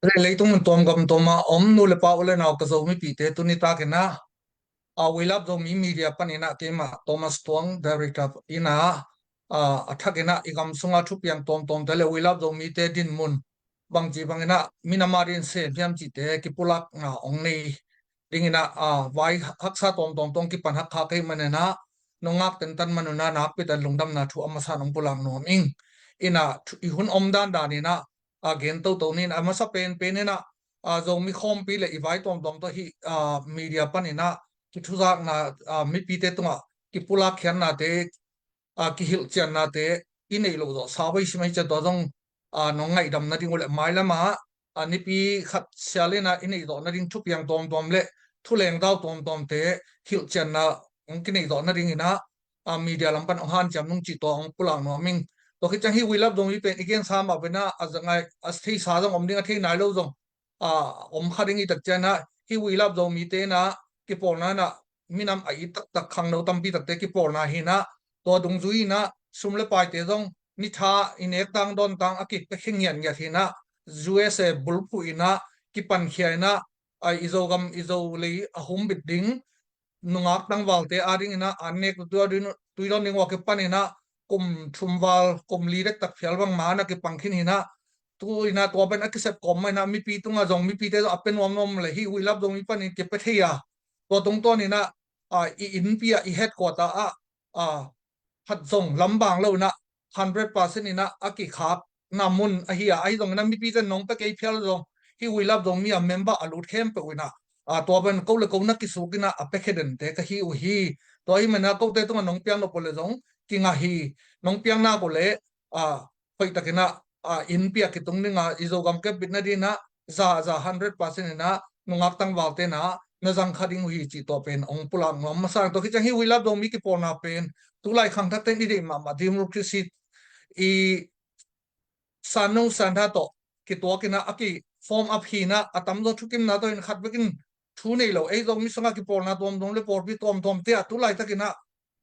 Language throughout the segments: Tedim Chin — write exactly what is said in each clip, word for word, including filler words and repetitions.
Leitung mun tuam gam tuam a om nu le pa, u le nau, ka Zomipite, tuni takin ah, a, We Love Zomi Media panin ah keimah Thomas Tuang, Director in ah, a, a thakin ah i gam sunga thupiang tuamtuamte le We Love Zomite dinmun bangci bangin ah minam a dingin sem hiam cihte kipulakna hong nei dingin ah, a, vai haksa tuamtuam tawh hong kipan haksa ka hih manin ah, nong ngak tentan man un ah nakpi takin lungdamna thu a masa in hong pulak nuam ing. In ah thu, i hun om dandan in ah, a, gen toto ni in ah, a masa penpen in ah, a, Zomi khawmpi le i vai tuamtuam tawh hih, a, media panin ah kithuzakna, a, mipite tungah kipulak khiatnate, a, kihilhciannate i neih loh zawh sa vei si mai cia, tua zong, a, nong ngaihdam nading uh le mailam ah, a, nipi khat sial in ah i neih zawh nading thupiang tuamtuam le thuleng dau tuamtuamte hilhcianna hong kineih zawh nadingin ah, a, media lam pan hong hanciam nung cih tua hong pulak nuam ing. Tua khit ciang hih We Love Zomi pen i gensa mah pen ah, a za ngai, a theisa zong om ding, a thei nai lo zong, a, om kha ding i tak ciang ah, hih We Love Zomite in ah kipawlna in ah minam a it taktak, khangno tampi takte kipawlna hi in ah, tua dungzui in ah sum le paite zong ni tha, i nek tang dawn tang a kipia khe ngiatngiat hi in ah, U S A bulphuh in ah kipankhia in ah, a, i Zogam i Zolei a humbit ding, nungak tangvalte a dingin ah an nek tui, tui dawn ding uh a kipan in ah kum thum val, kum li dektak phial bang ma-in ah kipang khin hi in ah, tu in ah tua pen a kisep kawm mah in ah mipi tungah zong, mipite zong a pia nuamnuam le hih We Love Zomi panin kipia thei a, tua tungtawn in ah, a, i innpi ah, i headquarter ah, a, khat zong lambang lo in ah, hundred percent in ah a kikhakna mun ahi a, ahi zongin ah mipite in nong pia kei phial zong, hih We Love Zomi a member a lut khempeuh in ah, a, tua pen ko le ko na kisuk in ah a pia khe dente ka hi uh hi. Tua ahih manin ah kote tungah nong piak nop uh le zong kingah hi. Nong piak nak uh le, a, hoihtakin ah, a, innpi ah kitung ding a, i Zogam kepbit nadingin ah za, za hundred percent in ah nungak tangvalte in ah na zang kha ding uh hi cih tua pen hong pulak nuam masa ing. Tua khit ciang hih We Love Zomi kipawlna pen tulai khangthakte in i deih mahmah democracy i san nung san tha tawh kituak in ah a ki form up hi in ah, a tamzaw thukimna tawh in khat bekin thu nei lo, ei Zomi sungah kipawlna tuamtuam le pawlpi tuamtuamte ah tulaitakin ah,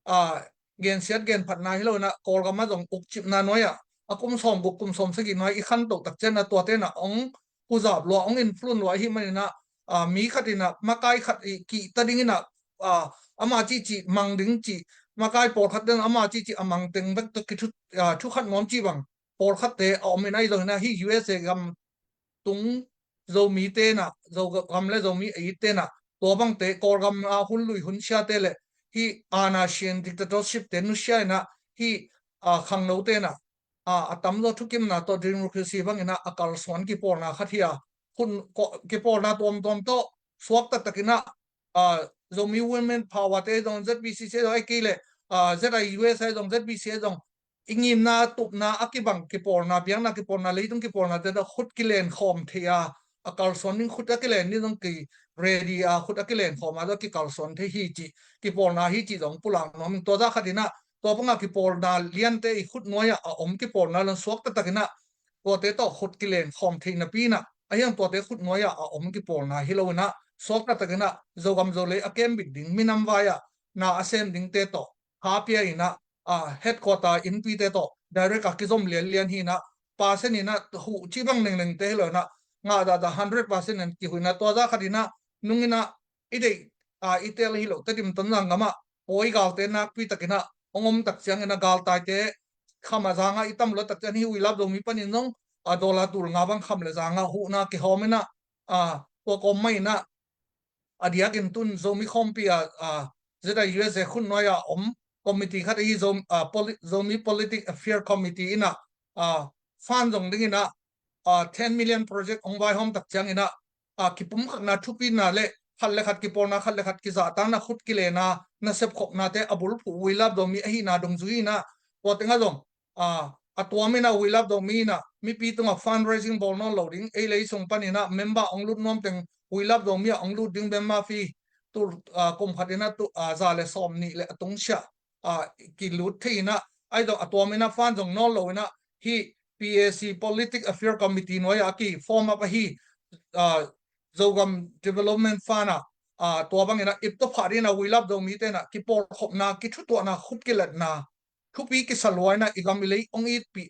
a, gensiat genphatna hi lo in ah Kawlgam ah zong ukcipna nuai ah, a, kum sawmguk kum sawmsagih nuai i khantoh tak ciang ah tuate in ah hong puzap lua, hong influence lua ahih manin ah, a, mi khat in ah makai khat i kihta dingin ah, a, ama cihcih mang ding cih, makai pawlkhat in ah ama cihcih a mang teng bek tawh kithu, a, thu khat nuam cih bang pawlkhatte a om in ah, ahi zongin ah hih U S A gam tung Zomite in ah, Zogam le Zomi a itte in ah tua bangte, Kawlgam a hun lui hun siate le hih aana sian dictatorship te nusia in ah hih, a, khangnote in ah, a, a tamzaw thukimna tawh democracy bangin ah a kalsuan kipawlna khat hi a, hun ko-, kipawlna tuamtuam tawh suak taktakin ah, a, Zomi Women Power te zong, Z B C C zong, ahih kei leh, a, Z I U S a zong, Z B C a zong, i ngimna tupna a kibang kipawlna, biakna kipawlna, leitung kipawlnate tawh khut kilen khawm thei a, a kalsuan ding khut a kilen ding zong ki ready a, khut a kilen khawm a, tawh kikalsuan thei hi cih, kipawlna hi cih zong pulak nuam ing. Tua zah khatin ah tua bangah kipawlna liante i khut nuai ah a om kipawlna lan suak taktakin ah tuate tawh khut kilen khawm theih napi in ah, ahi zong tuate khut nuai ah a om kipawlna hi lo in ah, suak taktakin ah Zogam Zolei a kembit ding, minam vai ah na a sem dingte tawh kha pia in ah, a, headquarter innpite tawh direct a kizom lianlian hi in ah, percent in ah huh cih bang nengnengte hi lo in ah, ngah dahdah hundred percent in kihuh in ah, tua zah khatin ah nung in ah i deih, a, i tel hi lo, Tedim, Tonzang gam ah pawi galte nakpi takin ah hong om tak ciangin ah galtaite kham a zang ah i tam lua tak ciang hih We Love Zomi panin zong, a, dollar tul nga bang kham le zang ah huhna kihawm in ah, a, tua kawm mah in ah, a diakin tun Zomi khawmpi a, a, Z I U S a khut nuai ah om committee khat ahi Zo-, a, poli-, Zomi Politic Affair Committee in ah, a, fund zong dingin ah, a, ten million project hong vaihawm tak ciangin ah, a, kipumkhatna thupina le khat le khat kipawlna, khat le khat kizahtakna, khut kilenna, nasep khopnate a bulphuh We Love Zomi ahihna dungzui in ah, tua teng ah zong, a, a tuam in ah We Love Zomi in ah mipi tungah fundraising bawl nawn lo ding, ei lei sung panin ah member hong lut nuam teng We Love Zomi ah hong lut ding, member fee tu, a, kum khat in ah tu, a, za le sawmnih le a tungsiah, a, kilut thei in ah, ahi zong a tuam in ah fund zong nawn lo in ah hih P A C, Politic Affair Committee nuai ah a ki form up ahi, a, Zogam Development Fund ah, a, tua bangin ah ip tawh phah dingin ah We Love Zomite in ah kipawlkhopna, kithutuahna, khut kiletna thupi kisa lua in ah i gam i lei hong itpih,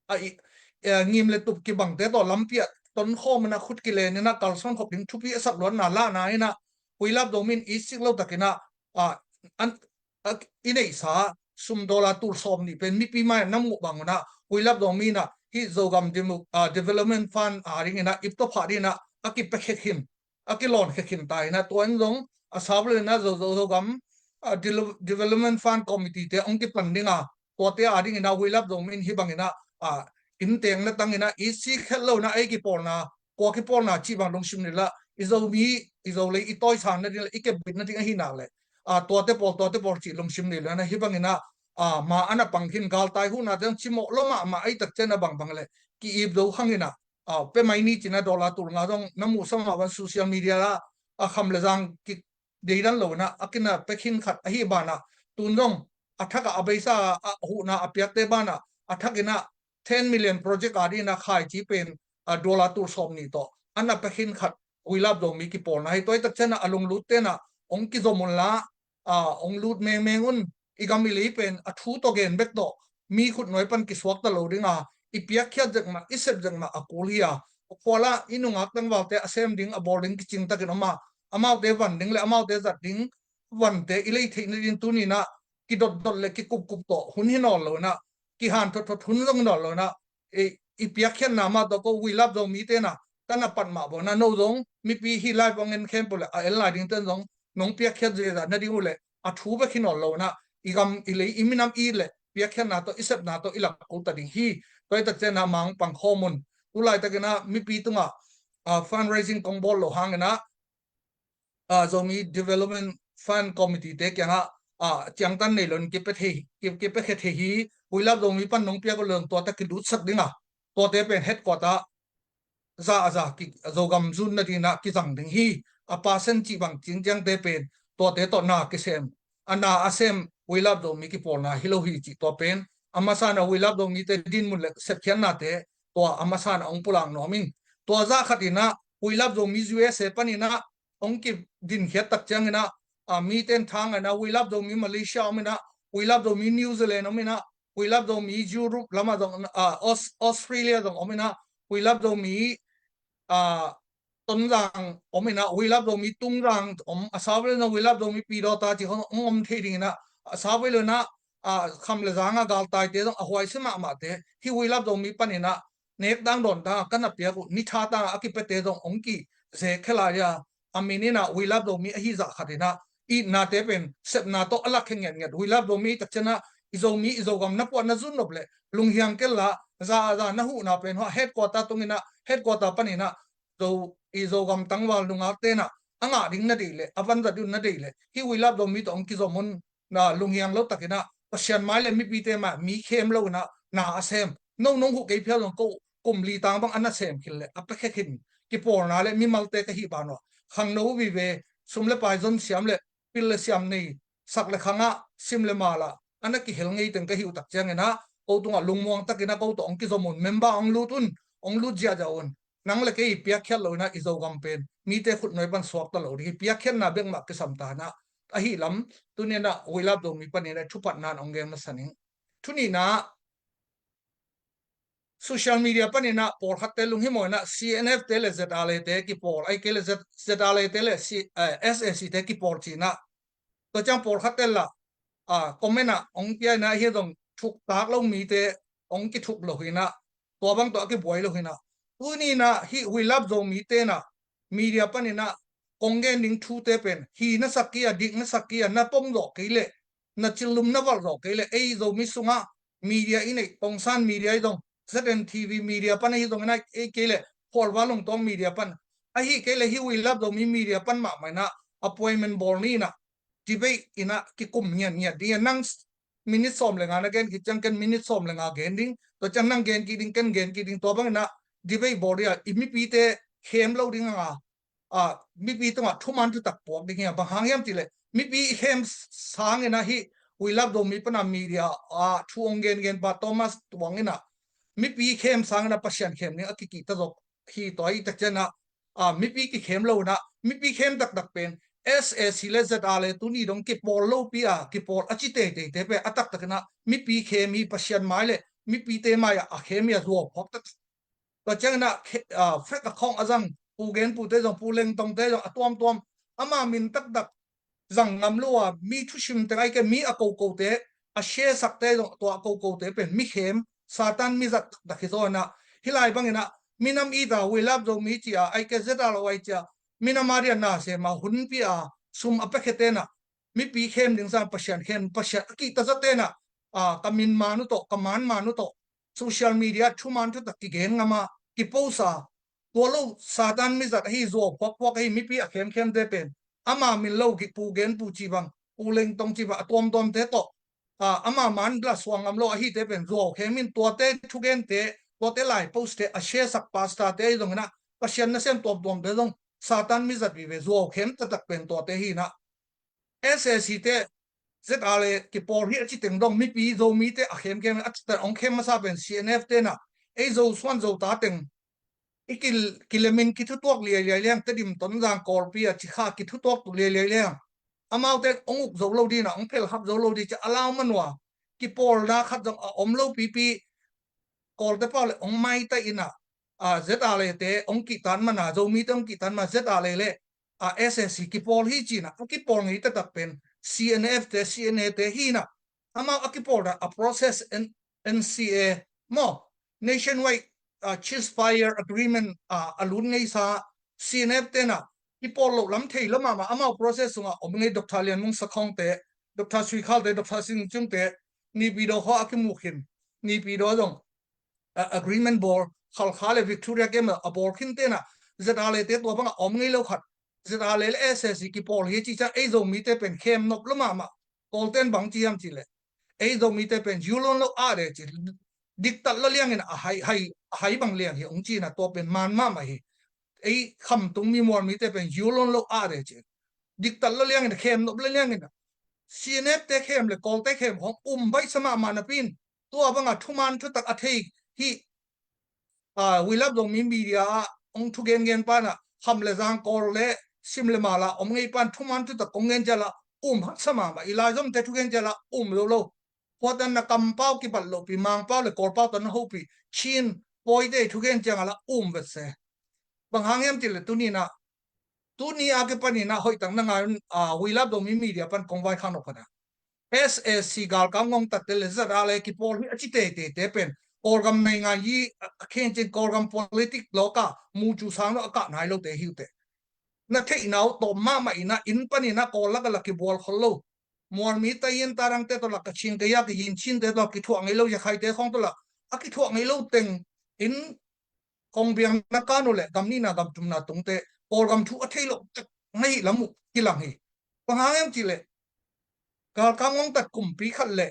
a, i, e, ngim le tup kibangte tawh lampi ah tonkhawm in ah khut kilen in ah kalsuan khop ding thupi a sak luatna lahna in ah, We Love Zomi in i sik lo takin ah, a, an, a, i neihsa sum dollar tul sawm nih pen mipi mai-ah na muh bang un ah, We Love Zomi in ah hih Zogam Demo-, a, Development Fund a ding in ah ip tawh phah ding in ah a kipiakhia khin, a kilawnkhia khin ta in ah, tua in zong a sau lo in ah Zo, Zo, Zogam, a, Delo-, Development Fund Committee te hong kipan ding a, tuate a ding in ah We Love Zomi in hih bang in ah, a, innteekna tang in ah i sik het lo in ah ei kipawlna, kua kipawlna cih bang lungsim nei la, i Zomi, i Zolei i tawisang nading la, i kepbit nading ahih nak leh, a, tuate pawl, tuate pawl cih lungsim nei lo in ah hih bang in ah, a, ma a na pang khin galtai huhna te zong cimawh lo mahmah ahih tak ciang a bangbang leh ki-ip zo khang in ah, a, pia mai ni ci-in ah dollar tul nga zong na muhsa mah bang social media la, a, kham le zang ki deidan lo in ah a kina pia khin khat ahih ban ah, tun zong a thak ah a beisa a huhna a piakte ban ah a thak in ah ten million project a ding in ah khaici pen, a, dollar tul sawm nih tawh a na pia khin khat We Love Zomi kipawlna hi. Tua ahih tak ciang a, a lunglut ten ah hong kizom un la, a, hong lut mengmeng un, i gam i lei pen a thu tawh gen bek tawh mi khutnuai pan kisuakta lo ding a, i piakkhiat zek mah, i sep zek mah a kul hi a, a khual ah i nungak tangvalte a sem ding, a bawl ding kicing takin om a, amaute van ding le amaute zat ding vante i lei theih nading tuni in ah kidotdot le kikupkup tawh hun hi nawn lo in ah, kihan thotthot hun zong hi nawn lo in ah, i, i piakkhiatna mah tawh ko We Love Zomi ten ah ka na pat mah bang un ah, no zong mipi hih live hong en khempeuh le a en lai ding ten zong nong piakkhiat zia zah nading uh leh a thu bek hi nawn lo in ah, i gam i lei i minam i leh piakkhiatna tawh i sepna tawh i lak kul ta ding hi. Tua ahih tak ciang a, mang pang khawm un. Tu laitakin ah mipi tungah, a, fundraising kong bawl loh hangin ah, a, Zomi Development Fund Committee te kiangah, a, ciangtan nei lo in kipia thei, ki, kipiakhia thei hi. We Love Zomi pan nong piak uh leh tuate kilutsak ding a, tuate pen headquarter za a za ki, Zogam zun nading in ah kizang ding hi. A percent cih bang ciangciangte pen tuate tawh na kisem, a na a sem We Love Zomi kipawlna hi lo hi cih tua pen a masa in ah We Love Zomi te dinmun le sepkhiatnate tua a masa in ah hong pulak nuam ing. Tua zah khat in ah We Love Zomi U S A pan in ah hong kidinkhiat tak ciangin ah, a, mite in tha ngai in ah We Love Zomi Malaysia om in ah, We Love Zomi New Zealand om in ah, We Love Zomi Europe lamah zong, a, Aus-, Australia zong om in ah, We Love Zomi, a, Tonzang om in ah, We Love Zomi Tungzang om, a sau vei lo in ah We Love Zomi Pidawta cih khawng hong om thei ding in ah, a sau vei lo in ah, a, kham le zang a galtaite zong a huaisia mahmahte, hih We Love Zomi pan in ah nek dang dawn dang a ka na piak uh ni tha tang a kipiate zong hong kizek khia lai a, a min in ah We Love Zomi ahi zah khat in ah itnate pen sepna tawh a lakkhia ngiatngiat. We Love Zomi tak ciang a, i Zomi i Zogam na puah na zun nop leh lunghiang kei la, za a za na huhna pen hua headquarter tung in ah, headquarter pan in ah Zo, i Zogam tangval nungakte in ah a ngah ding na deih leh, a vanzat ding na deih leh, hih We Love Zomi tawh hong kizom un. Na lunghiang lo takin ah Pasian mai le mipite mai mi khem lo in ah na a sem. No nong huh kei phial zong ko kum li tang bang a na sem khin le a piakhia khin kipawlna le mimalte ka hih ban uh a, khangno vive, sum le pai zon siam le pil le siam nei, sak le khang ah, sim le mal ah a na kihel ngei teng ka hih uh tak ciangin ah, ko tungah lungmuang takin ah ko tawh hong kizom un, member hong lut un, hong lut ziahziah un. Nang le kei i piakkhiat lo in ah i Zogam pen mite khutnuai pan suakta lo ding hi. Piakkhiatna bek mah kisam ta in ah, ahi lam tuni in ah We Love Zomi pan in ah thupatna in hong gen masa ning. Thu nihna, social media pan in ah pawlkhatte lunghimawh in ah C N F te le Z R A te kipawl, ahih kei leh Z-, Z R A te le C-, eh, S A C te kipawl ci in ah, tua ciang pawlkhatte lah, a, comment ah hong pia in ah, hih zong thuktak lo mite hong kithuk lo hi in ah, tua bang tawh a kibuai lo hi in ah. Tuni in ah hih We Love Zomi te in ah media pan in ah kong gen ding thute pen hi na sak kei a, dik na sak kei a, na pom zawh kei leh, na cillum na valh zawh kei leh, ei Zomi sungah media i neih, Tongsan media i zong, Z N T V media pan ahi zong in ah, ei kei leh Khualva Lungtawng media pan, ahih kei leh hih We Love Zomi media pan mahmah in ah appointment bawl ni in ah, debate in ah kikum ngiatngiat ding a, nang minute sawm le nga na gen kik ciang ken minute sawm le nga gen ding, tua ciang nang gen kik ding, ken gen kik ding, tua bang in ah debate bawl ding a, i mipite khem lo ding a, a, mipi tungah thuman thutak puak ding hi a, bang hang hiam cih leh mipi i khem sang in ah hih We Love Zomi pan a media ah thu hong gengen pa Thomas Tuang in ah mipi i khem sang in ah Pasian khem ding a kikihta zawk hi. Tua ahih tak ciang ah, a, mipi kikhem lo in ah, mipi khem taktak pen S A C le Z R A le tuni dong kipawl lopi a, kipawl a ci teiteite pen a taktak in ah mipi khem hi, Pasian mai le mipite mai ah a khem hi a, zuau phawk taktak. Tua ciangin ah, khe-, ah, fek a khawng a zang, Pu Gen Pu te zong, Pu Leng Tong te zong, a tuamtuam, ama min taktak zang ngam lo a, mi thusim teng ai ke, mi a kokote, a siasak te zong, tua a kokote pen mi khem, Satan mi zat taktak hi zaw in ah, hih lai bangin ah, minam it a, We Love Zomi ci a, ai ke zet a lo ai ci a, minam a rian na sem a, hun pi a, sum a pekhe ten ah, mipi khem ding zang, Pasian khem, Pasian a kihta zaw ten ah, a, ka min man uh tawh, ka man man uh tawh, social media thuman thutak kigen ngam a, kipost a, tua lo Satan mi zat ahi, zuau phuakphuak ahi, mipi a khemkhemte pen, ama min lo, Pu Gen Pu ci bang, Pu Leng Tong ci bang, a tuamtuamte tawh, a, ama man la suang ngam lo ahite pen zuau khem in, tuate thugente, tuate lai post te, a siasak pastor te ahi zongin ah, Pasian nasem tuamtuamte zong Satan mi zat vive, zuau khem taktak pen tuate hi in ah. S A C te, Z R A kipawl hi a ci teng dong, mipi Zomite a khemkhem, a ci teng hong khem masa pen C N F ten ah, ei Zo suan Zo ta teng, i kil-, kilemin kithutuak liailiai liang, Tedim, Tonzang, Kawlpi a ci kha kithutuak tuk liailiai liang. Amaute hong uk zo lo ding in ah, hong phelkhap zo lo ding ci a, a lau man uh a, kipawlna khat zong a om lo pipi, Kawlte pau le hong maita in ah, a, Z R A te hong kihtan man a, Zomite hong kihtan man a, Z R A le, a, S A C kipawl hi ci in ah, a kipawl ngei taktak pen C N F te, C N A te hi in ah, amau a kipawlna a process, N-, N C A maw, Nationwide, a, Ceasefire Agreement, a, a lut ngeisa, C N F ten ah kipawl loh lam thei lo mahmah, amau process sungah om ngei, Doctor Lian Mung Sak Hong te, Doctor Sui Khal te, Doctor Sing Cung te, Naypyidaw khua a kimu khin, Naypyidaw zong, a, agreement bawl, Khalkha le Victoria kem a bawl khin ten ah, Z R A te tua bangah om ngei lo khat, Z R A le S A C kipawl hi ci ciang, ei Zomite pen khem nop lo mahmah, Kawlten bang ci hiam cih leh, ei Zomite pen yulon lo a de ci, diktat lo liangin a hai, hai, a hai bang liang hi hong ci in ah, tua pen man mahmah hi. Ei khamtung mi Mualmite pen yulon lo a de ci, diktat lo liangin, khem nop lo liangin, C N F te khem le Kawlte khem khawng um baihsa mahmah napi in, tua bangah thuman thutak a thei hi, a, We Love Zomi Media ah hong thugengen pan ah, Kham le Zang, Kawl le Sim le Mal ah om ngei pan thuman thutak kong gen ciang ah um haksa mahmah, i laizomte thugen ciang ah um lo lo. Khuatan na kampau kibat lohpi, Mangpau le Kawlpau tan na hopi, Chin, Pawite thugen ciang ah um vet se. Bang hang hiam cih leh tuni in ah, tuni a kipan in ah hoih tak na ngai un, a, We Love Zomi Media pan kong vaikhak nop khat a, S A C galkap ngongtatte le Z R A le kipawl hi a ci teiteite pen, Kawlgam naingan yi a, a khen cin, Kawlgam politic lawka mucu sang lo a kah nai lote hi uh teh. Na theihna uh tawm mahmah in ah, inn pan in ah Kawl lak a la kibual khol lo, Mualmi ta yin ta rangte tawh la, Kachin te ya kiyin Chinte tawh kithuah ngei lo, Yakhaite khawng tawh la a kithuah ngei lo teng in, kongbiang na kan uh leh gam nihna gam thumna tungte Kawlgam thu a thei loh tak na hih lam uh kilang hi. Bang hang hiam cih leh, galkap ngongtat kumpi khat le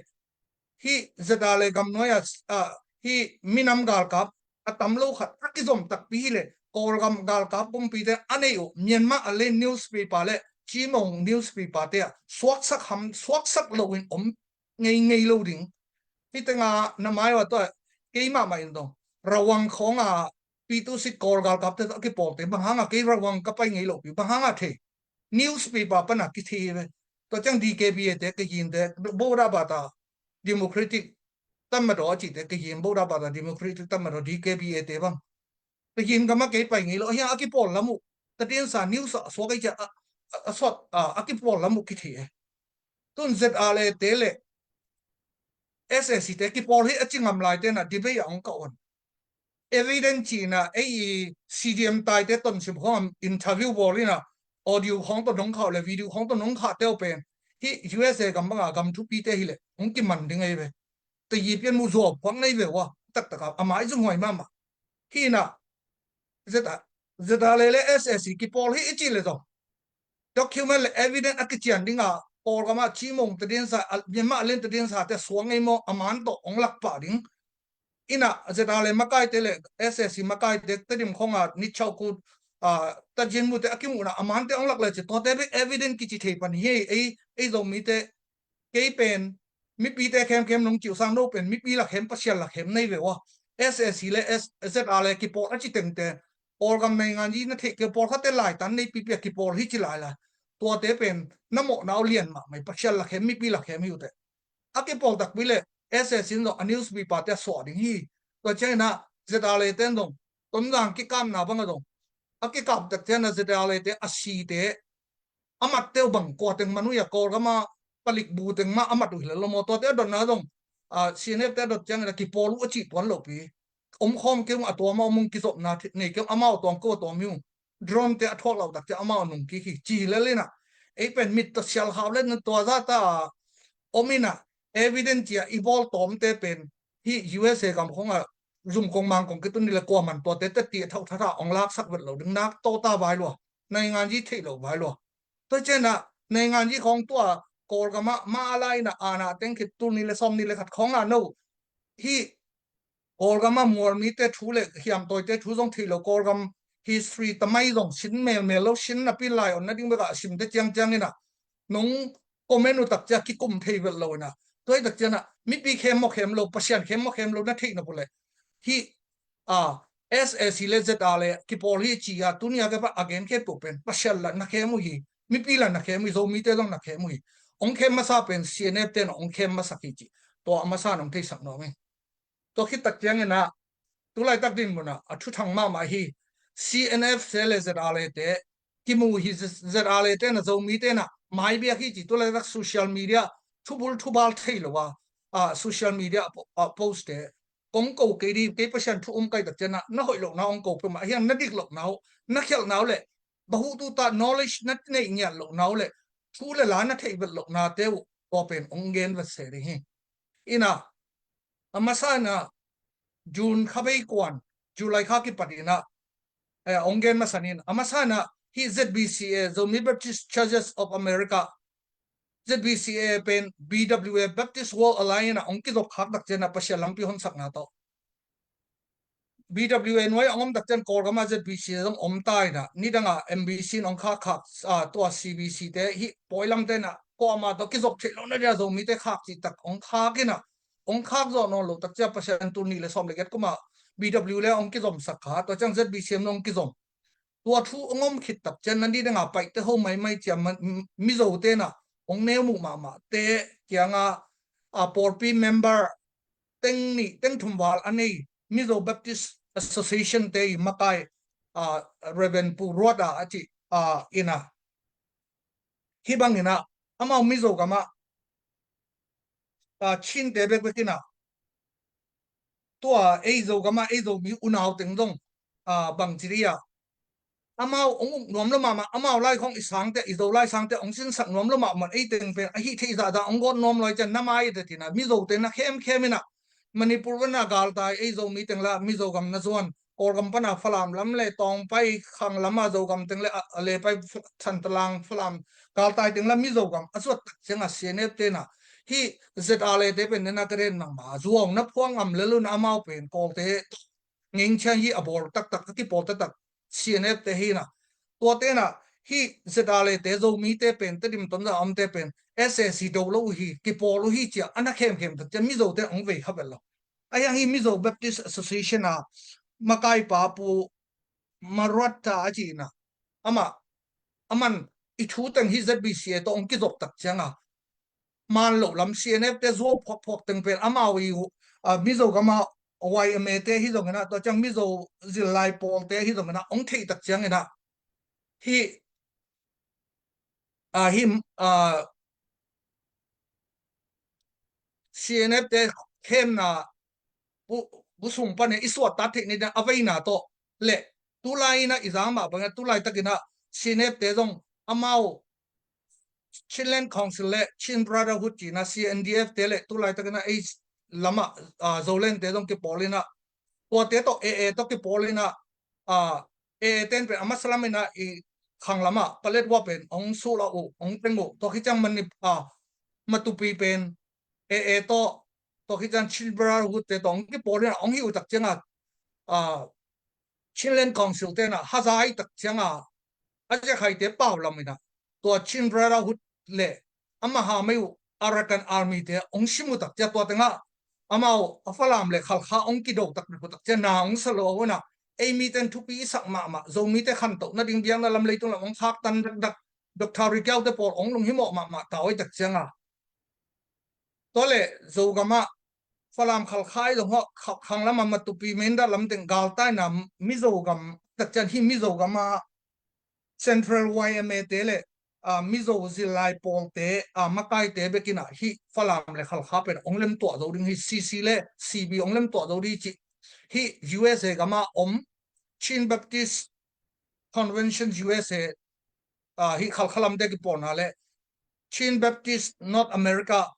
hih Z R A le gamnuai a, a, hih minam galkap a tam lo khat a kizom takpi hi leh, Kawlgam galkap kumpite a nei uh Myanmar a len newspaper le Cimawng newspaper te ah suaksak ham, suaksak loin om ngeingei lo ding. Hih tengah na mai uh a tua, kei mahmah in dong, Rawang khawng a P two six Kawl galkapte a kipawlte, bang hang a kei Rawang ka pai ngei lopi, bang hang a thei? Newspaper pan a kithei ve. Tua ciang D K B A te, Kayinte, Bodabata, Democratic Tatmadaw a cihte, Kayin Bodabata Democratic Tatmadaw, D K B A te bang, Kayin gam ah kei pai ngei lo, a hiang a kipawl lam uh, Tatinsa news ah suak ei ciah a, a, a suat, a, a kipawl lam uh kithei e. Tun Z R A te le S A C te kipawl hi a ci ngam lai te na debate ah hong kah un. Evidence cihna, ei i C D M taite tonsim khawng interview bawl in a, audio khawng tawh nong khah uh le video khawng tawh nong khahte uh pen, hih U S A gam banga gam thupite hi leh hong kiman ding ei ve. Tayi pian mu zuau phuak nei ve ua, taktak a, a mai zung huai mahmah. Hi na, Z R A, Z R A le S A C kipawl hi i cih le zong, document le evidence a kician ding a, Kawlgam ah Cimawng tadinsa, a, Myanmar a len tadinsa te suang ei maw, a man tawh hong lak pah ding. Ina Z R A le makaite le S A C makaite Tedim khawng a Nichau Kut, a, Tajin mute a kimuhna a mante hong lak le ci, tuate bek evidence kici thei pan hi ei, ei Zomite, kei pen mipite khemkhem nong cih uh sang, no pen mipi lakhem, Pasian lakhem nei ve ua. S A C le S-, Z R A le kipawl a ci tengte, Kawlgam naingan yi na theih kei, pawlkhatte laitan nei pipi a kipawl hi ci lai lai. Tuate pen na mawhna uh lian mahmah hi, Pasian lakhem, mipi lakhem hi uh teh. A kipawl takpi le S A C in zong a newspaper te a suah ding hi. Tua ciangin ah Z R A le ten zong Tonzang kikapna bang a zong a kikap tak ciang a ZRA te a site a mat teuh bang kua teng man uh hi a, Kawlgam a palik bu teng mah a mat uh hi lel lo maw, tuate a dotna zong a CNF te a dot ciangin a kipawl uh a cih tuan lopi. Om khawm kei ung, a tuam a om ung, kizopna nei kei ung, amau a tuam ko a tuam hi ung. Drone te a thuak lo tak ciang amau a nung kik hi ci hi lel in a, ei pen mit tawh sial khau le na tua zah ta a om in a, evidence ci a i bawl tawmte pen hih USA gam khong a zum kong mang kong kitun ni le kua man tuate teti a thauh thatha ong laksak vet lo ding nak tawta vai lua, naingan zi theih lo vai lua. Tua ciang a naingan zi khong tua Kawlgam ah mah a lai in a ana teng khit tul ni le sawm ni le khat khong a no hih Kawlgam a mualmite thu le hiamtawite thu zong thei lo, Kawlgam history tamai zong sin melmel lo, sin napi lai on nading bek a simte ciangciang in a nong comment uh tak ciang kikum thei vet lo in a, tua hi tak ciang a mipi khem maw khem lo, Pasian khem maw khem lo na theih na puleh hih a SAC le ZRA le kipawl hi ci a, tuni a kei pa a gen khe tua pen Pasian la na khem uh hi, mipi la na khem uh hi, Zomite zong na khem uh hi. Ong khem masa pen CNF te na ong khem masak hi ci. Tua a masa nong theisak nuam hi. Tua khit tak ciangin a tulaitak dinmun a a thuthang mahmah hi. CNF te le ZRA le te kimu hi, ZRA le te na Zomite na maibiak hi ci. Tulaitak social media thubul thubal thei lo a, a social media a post te kong ko kei di, kei Pasian thu um kai tak ciang a na hoih lohna ong ko peuhmah hiang, na dik lohna uh, na khialhna uh le bahutu ta knowledge na neih ngiat lohna uh le thu le la na theih vet lohna te uh tua pen ong gen vet se ding hi. In a a masa in a June kha bei kuan, July kha kipat in a eh, ong gen masa ning. A masa in a hih ZBCA, Zomi Baptist Churches of America, ZBCA pen BWA, Baptist World Alliance a ong kizop khak tak ciang a Pasian lampi honsakna tawh BWA nuai a ong om tak ciang Kawlgam a ZBCA zong om ta in a, nidang a MBC in ong khak khak, a, tua CBC te hih pawi lam te in a kuamah tawh kizop theih lo na dia Zomite khak cih tak ong khak in a, ong khak zawh nawn lo tak ciang Pasian tul nih le sawm le giat kum a BWA ong kizomsak kha, tua ciang ZBCM ong kizom. Tua thu ong om khit tak ciang a nidang a paihte ho maimai ciang Mizote in a ong neu muh mahmah te kiang a, a pawlpi member teng nih teng thum val a nei Mizo Baptist Association te i makai, a, Reverend Pu Ruat a a cih, a, in a, hih bang in a amau Mizo gam ah, a, Chinte bekbek in a, tua ei Zogam ah ei Zomi unau teng zong, a, bang ci dih a, amau ong uk nuam lo mahmah, amau lai khong i sangte, i Zo lai sangte ong sinsak nuam lo mahmah, ei teng pen a hih theih zahzah ong gawt nuam lo ai ciang na mai te ci in a, Mizote na khemkhem in a, Manipur pan a galtai ei Zomi teng la Mizogam na zuan, Kawlgam pan a Falam lam le Tawngpai khang lam a Zogam teng le a, a Lepai, Thantalang, Falam galtai teng la Mizogam a zuat tak ciang a CNF te in a hih ZRA le te pen nena ka den nangma zuau na phuang ngam lel un a, amau pen Kawlte ngeng ciang hi a bawl taktak, a kipawl taktak CNF te hi in a, tuate in a hih ZRA le te Zomite pen Tedim Tonzang a omte pen SAC do lo uh hi, kipawl uh hi ci a a na khemkhem tak ciang Mizote ong vei kha vet lo. A hiang hi Mizo Baptist Association a makaipa Pu Maruat a a cih in a, amah, aman i thu teng hi ZBCA tawh ong kizop tak ciang a man loh lam CNF te zuau phuakphuak teng pen amau i uh, a, Mizogam a YMA te hi zong in a, tua ciang Mizo zillai pawlte hi zong in a ong theih tak ciang in a hih, a, hih, a, CNF te khemna bu, bu sung pan i suat ta theih ni ding a veina tawh le tulai in a i zang mah bang in a tulai tak in a CNF te zong amau Chinland Council le Chin Brotherhood ci in a, CNDF te le tulai tak in a ei lam ah, a, Zoland te zong kipawl in a, tuate tawh AA tawh kipawl in a, a, AA ten pen a masa lam in a i khang lam ah Paletwa pen ong sulah uh, ong teng uh, tua khit ciang Manip, a, Matupi pen AA tawh, tua khit ciang Chin Brotherhood te tawh ong kipawl in a ong hi uh tak ciang a, a, Chinland Council te in a haza i tak ciang a, a ziakhaite pau lam in a, tua Chin Brotherhood le a maha mei uh Arakan Army te ong sim uh tak ciang, tua teng ah amau a Falam le Khalkha ong kido tak uh tak ciang na ong sa lo uh in a, ei miten thupi i sak mahmah, Zomite khantoh nading biakna lam leitung lam ong khaktan dakdak, Doctor Ri Kiau te pawl ong lunghimawh mahmah ta uh i tak ciang a, tua le Zogam ah Falam Khalkha i zong hua, kha-, khang lama Matupi Mindat lam teng galtaina Mizo gam, takcian hih Mizo gama Central Y M A te le, ah, Mizo zillai pawlte, ah, makaite bekin ah hih Falam le Khalkha pen ong lemtuah zo ding hi, C C le C B ong lemtuah zo ding hi ci. Hih U S A gama om Chin Baptist Convention U S A, ah, hih Khalkha lamte kipawlna le Chin Baptist North America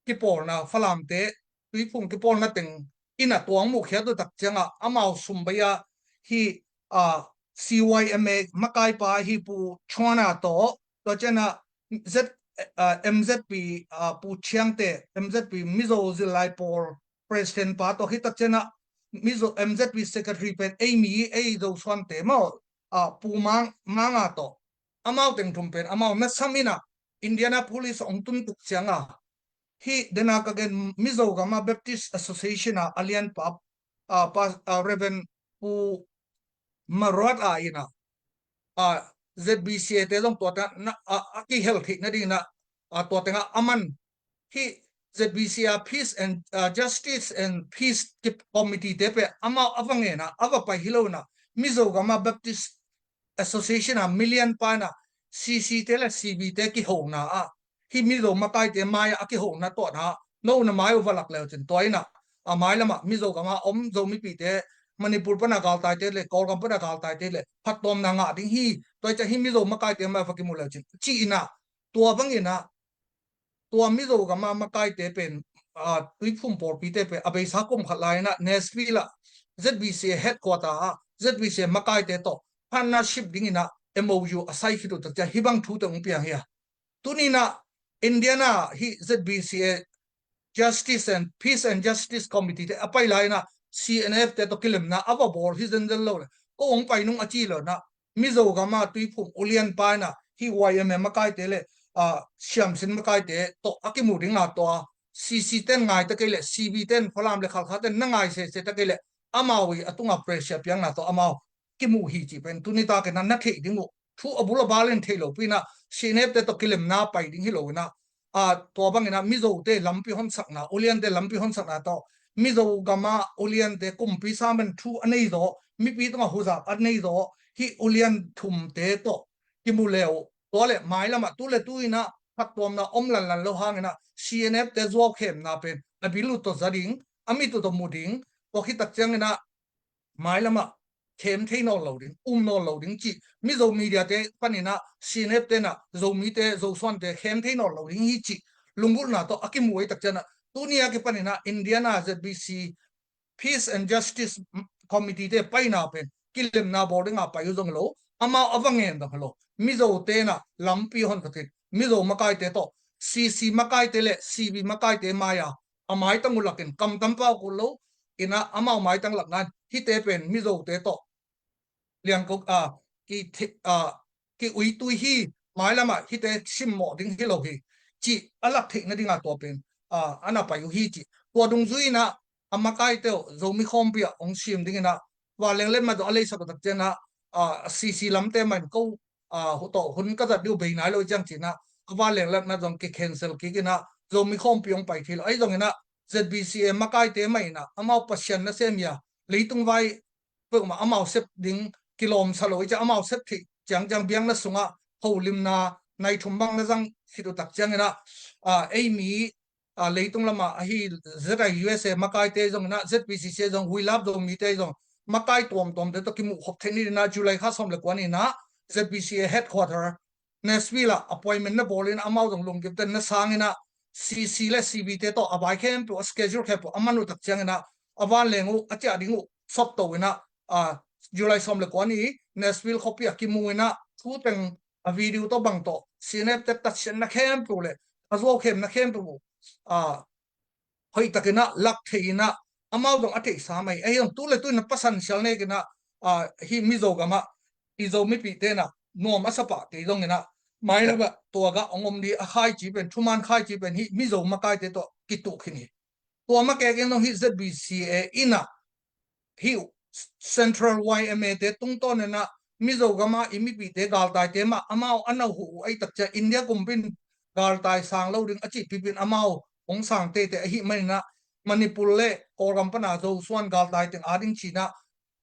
kipawlna, Falamte Tuiphum kipawlna teng in ah tua ong muhkhiat uh takciangah amau sum bei-a hih, ah, C Y M A makaipa hih Pu Chuana tawh, tua ciangah Z, ah, M Z P, ah, Pu Chiangte, M Z P Mizo zillai pawl president pa tawh, hih takciangah Mizo M Z P secretary pen ei mi, ei Zosuante maw, ah, Pu Mang, Manga tawh, amau teng thum pen amau nasam in ah Indianapolis ong tun tuk ciangah hih dena ka gen Mizo gama Baptist Association a a lianpa, ah, pa, ah, Reverend Pu Maruat a in ah, ah, Z B C A te zong tua tengah na, ah, a kihel theih nadingin ah, ah, tua tengah a man hih Z B C A Peace and, ah, Justice and Peace Committee te pen amau a va ngen ah, a va pai hi lo in ah Mizo gama Baptist Association a million pa in ah C C te le C B te kihona ah hih Mizo makaite mai-ah a kihona tawh na, no na mai uh va lak leucin tua in ah, a mailamah Mizo gama om Zo mipite, Manipur pana galtaite le Kawlgam pana galtaite le phattuamna ngah ding hi, tua i ciah hih Mizo makaite mai-ah va kimu leucin ci in ah, tua bangin ah tua Mizo gama makaite pen, ah, Tuiphum pawlpite pen a beisa kum khat lai in ah Nashville ah Z B C A headquarter ah Z B C A makaite tawh partnership dingin ah M O U a sai khit uh takciah hih bang thute ong piang hi a. Tuni in ah Indiana hih Z B C A Justice and Peace and Justice Committee te a pai lai in ah C N F te tawh kilemna a va bawl hi zenzen lo le, ko ong pai nung a ci lo in ah Mizo gama Tuiphum ulianpa in ah hih Y M A makaite le, ah, siamsin makaite tawh a kimu ding a tua C C ten ngai ta kei le, C B ten Falam le Khalkha ten na ngai sese ta kei le, amau i a tunga pressure piakna tawh amau kimu hi cih pen tuni takin ah na theih ding uh, thu a bul a bal in theih lopi in ah C N F te tawh kilemna pai ding hi lo in ah, ah, tua bangin ah Mizote lampi honsakna, uliante lampi honsakna tawh Mizo gama uliante kumpi samen thu a nei zaw, mipi tungah huzap a nei zaw hih ulian thumte tawh kimu le uh, tua le mailamah tu le tu in ah phattuamna om lanlan lo hangin ah C N F te zuaukhemna pen a bil uh tawh za ding, a mit uh tawh mu ding, tua khit takciangin ah mailamah khem thei nawn lo ding, um nawn lo ding cih Mizo media te panin ah C N F te in ah Zomite, Zosuante khem thei nawn lo ding hi cih lunggulhna tawh a kimu ei takciangin ah tuni a kipanin ah Indiana Z B C Peace and Justice Committee te paina pen kilemna bawl dinga pai uh zong lo, amau a va ngen zong lo, Mizote in ah lampi honsak in, Mizo makaite tawh C C makaite le C B makaite mai-a a maitang uh lakin kamtam pau kul lo in ah amau maitang lakna in hihte pen Mizote tawh liangko, ah, ki, ah, ki uitui hi, mailamah hihte simmawh ding hi lo hi cih a lak theih nadinga tua pen, ah, a na pai uh hi cih. Tua dungzui in ah a makaite uh Zomi khawmpi ah ong sim dingin ah vanleng letmat zong a leisak uh takciangin ah, ah, C C lamte mah in ko, ah, hu tawh hun ka zat ding uh bei nai lo ciang ci-in ah a vanleng letmat zong ki cancel kik in ah Zomi khawmpi ong pai thei lo. Ahi zongin ah Z B C A makaite mah in ah amau Pasian nasem hi a, leitung vai peuhmah amau sep ding kilawmsa lo i ciah amau sep theih ciangciang biakna sungah holimna nai thum bang na zang khit uh takciangin ah, ah, ei mi, ah, leitung lamah ahi Z I U S A makaite zongin ah Z B C C zong, We Love Zomite zong makai tuamtuamte tawh kimuh khop theih ni dingin ah July kha sawm le kua ni-in ah Z B C A headquarter Nashville ah appointment na bawl in amau zong lunggimte na sang in ah C C le C B te tawh a vai khempeuh, a schedule khempeuh a man uh takciangin ah a vanleng uh a ciah ding uh sawt to in ah, ah, July sawm le kua ni Nashville khuapi ah kimu in ah thu teng a video tawh bang tawh C N F te tatsiatna khempeuh le a zuaukhemna khempeuh uh, ah, hoihtakin ah lak thei in ah amau zong a theihsa mai. Ahi zong tu le tu in ah pasan sial nekin ah, ah, hih Mizo gamah i Zo mipihte in ah nuam a sapahte zongin ah mailamah tua gah ong om ding a khaici pen, thuman khaici pen hih Mizo makaite tawh kituh khin hi. Tua makek in zong hih Z B C A in ah hih Central Y M A te tungtawn in ah Mizo gamah i mipihte galtaite mah amau a na huh uh ahi takciang India kumpi in galtai sang lo ding a cih pipin amau hong sang teitei ahih manin ah Manipur le Kawlgam pana Zosuan galtai teng ading cinah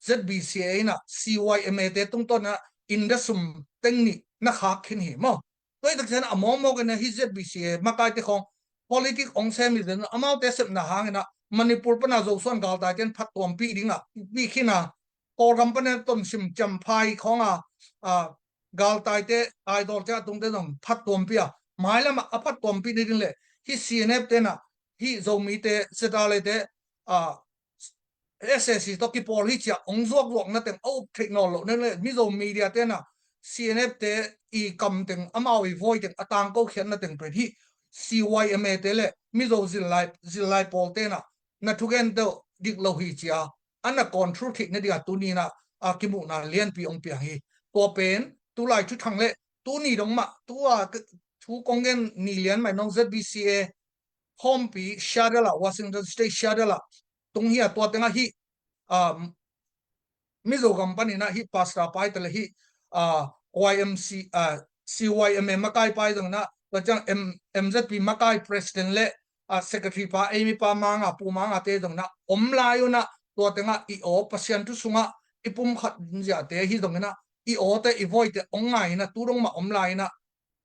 Z B C A inah C Y M A te tungtawnah inda sum teng nih na khak khin hi maw? Tua i tak cian a mawkmawk inah hi Z B C A makaite khawng politik ong sem hi zen, amaute sepna hanginah Manipur pana Zosuan galtai ten phattuampih dingah pih khinah Kawlgam pana tonsim ciamphai khawnga a galtaite idol te a tungte zong phattuampih a, mailamah a phattuampih ni ding le hi C N F tenah hi Zomite ZRA te a S A C tawh kipawl hi ciah ong zuakzuak na teng a up theih nawn loh na le Mizo media tenah C N F te i kam teng amau i voi teng a tangko khian na teng pen hi C Y M A te le Mizo zillai zillai pawl tenah na thugen deuh dik lo hi cia a na control theih na dingah tuninah a kimuhna lianpi ong piang hi. Tua pen tulai thuthang le tuni dong mah tua thu kong gen ni lian mai nong Z B C A khawmpi Seattle ah, Washington State Seattle ah tung hi a, tua tengah hi a Mizo gam paninah hi pastor pai tale hi a Y M C a C Y M A makai pai zonginah tua ciang M M Z P makai president le a secretary pa eimi pa manga pu manga te zonginah om lai unah tua tengah i aw Pasian thu sungah i pumkhat ziate hi zonginah i awte i voite ong ngai inah tu dong mah om lai inah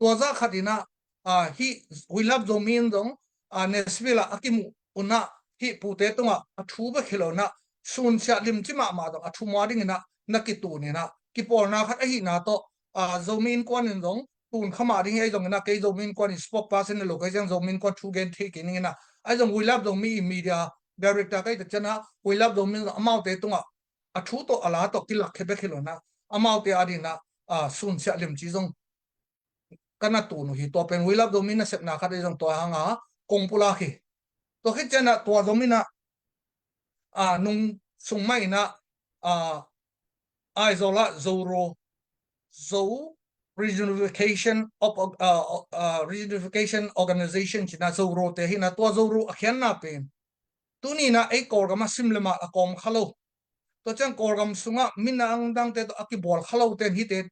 tua zah khat inah a hi We Love Zomi in zong a Nashville ah a kimuh unah hi pute tungah a thu bek hi lo inah sunsiah limci mahmah zong a thu mua dinginah na kitun inah kipawlna khat ahihna tawh a Zomi Innkuan in zong tun kha mah ding hi. Ahi zonginah kei Zomi Innkuan in spokesperson hi lo kei ciang Zomi Innkuan thu gen thei kei ninginah ahi zong We Love Zomi i media director kei tak cianah We Love Zomi in zong amaute tungah a thu tawh a la tawh kilak khe bek hi lo inah amaute a dinah a sunsiah limci zong ka na tun uh hi. Tua pen We Love Zomi nasepna khat ahi zong tua hanga kong pulak hi. Tua khit cianah tua zominah a nung sung mah inah a Aizawl ah Zoro Zo Reunification of a, a, Reunification Organization cinah Zoro te hinah tua Zoro a khianna pen tuninah ei Kawlgam ah sim le mal a kawm kha lo. Tua ciang Kawlgam sungah minang dangte tawh a kibawl kha lo ten hite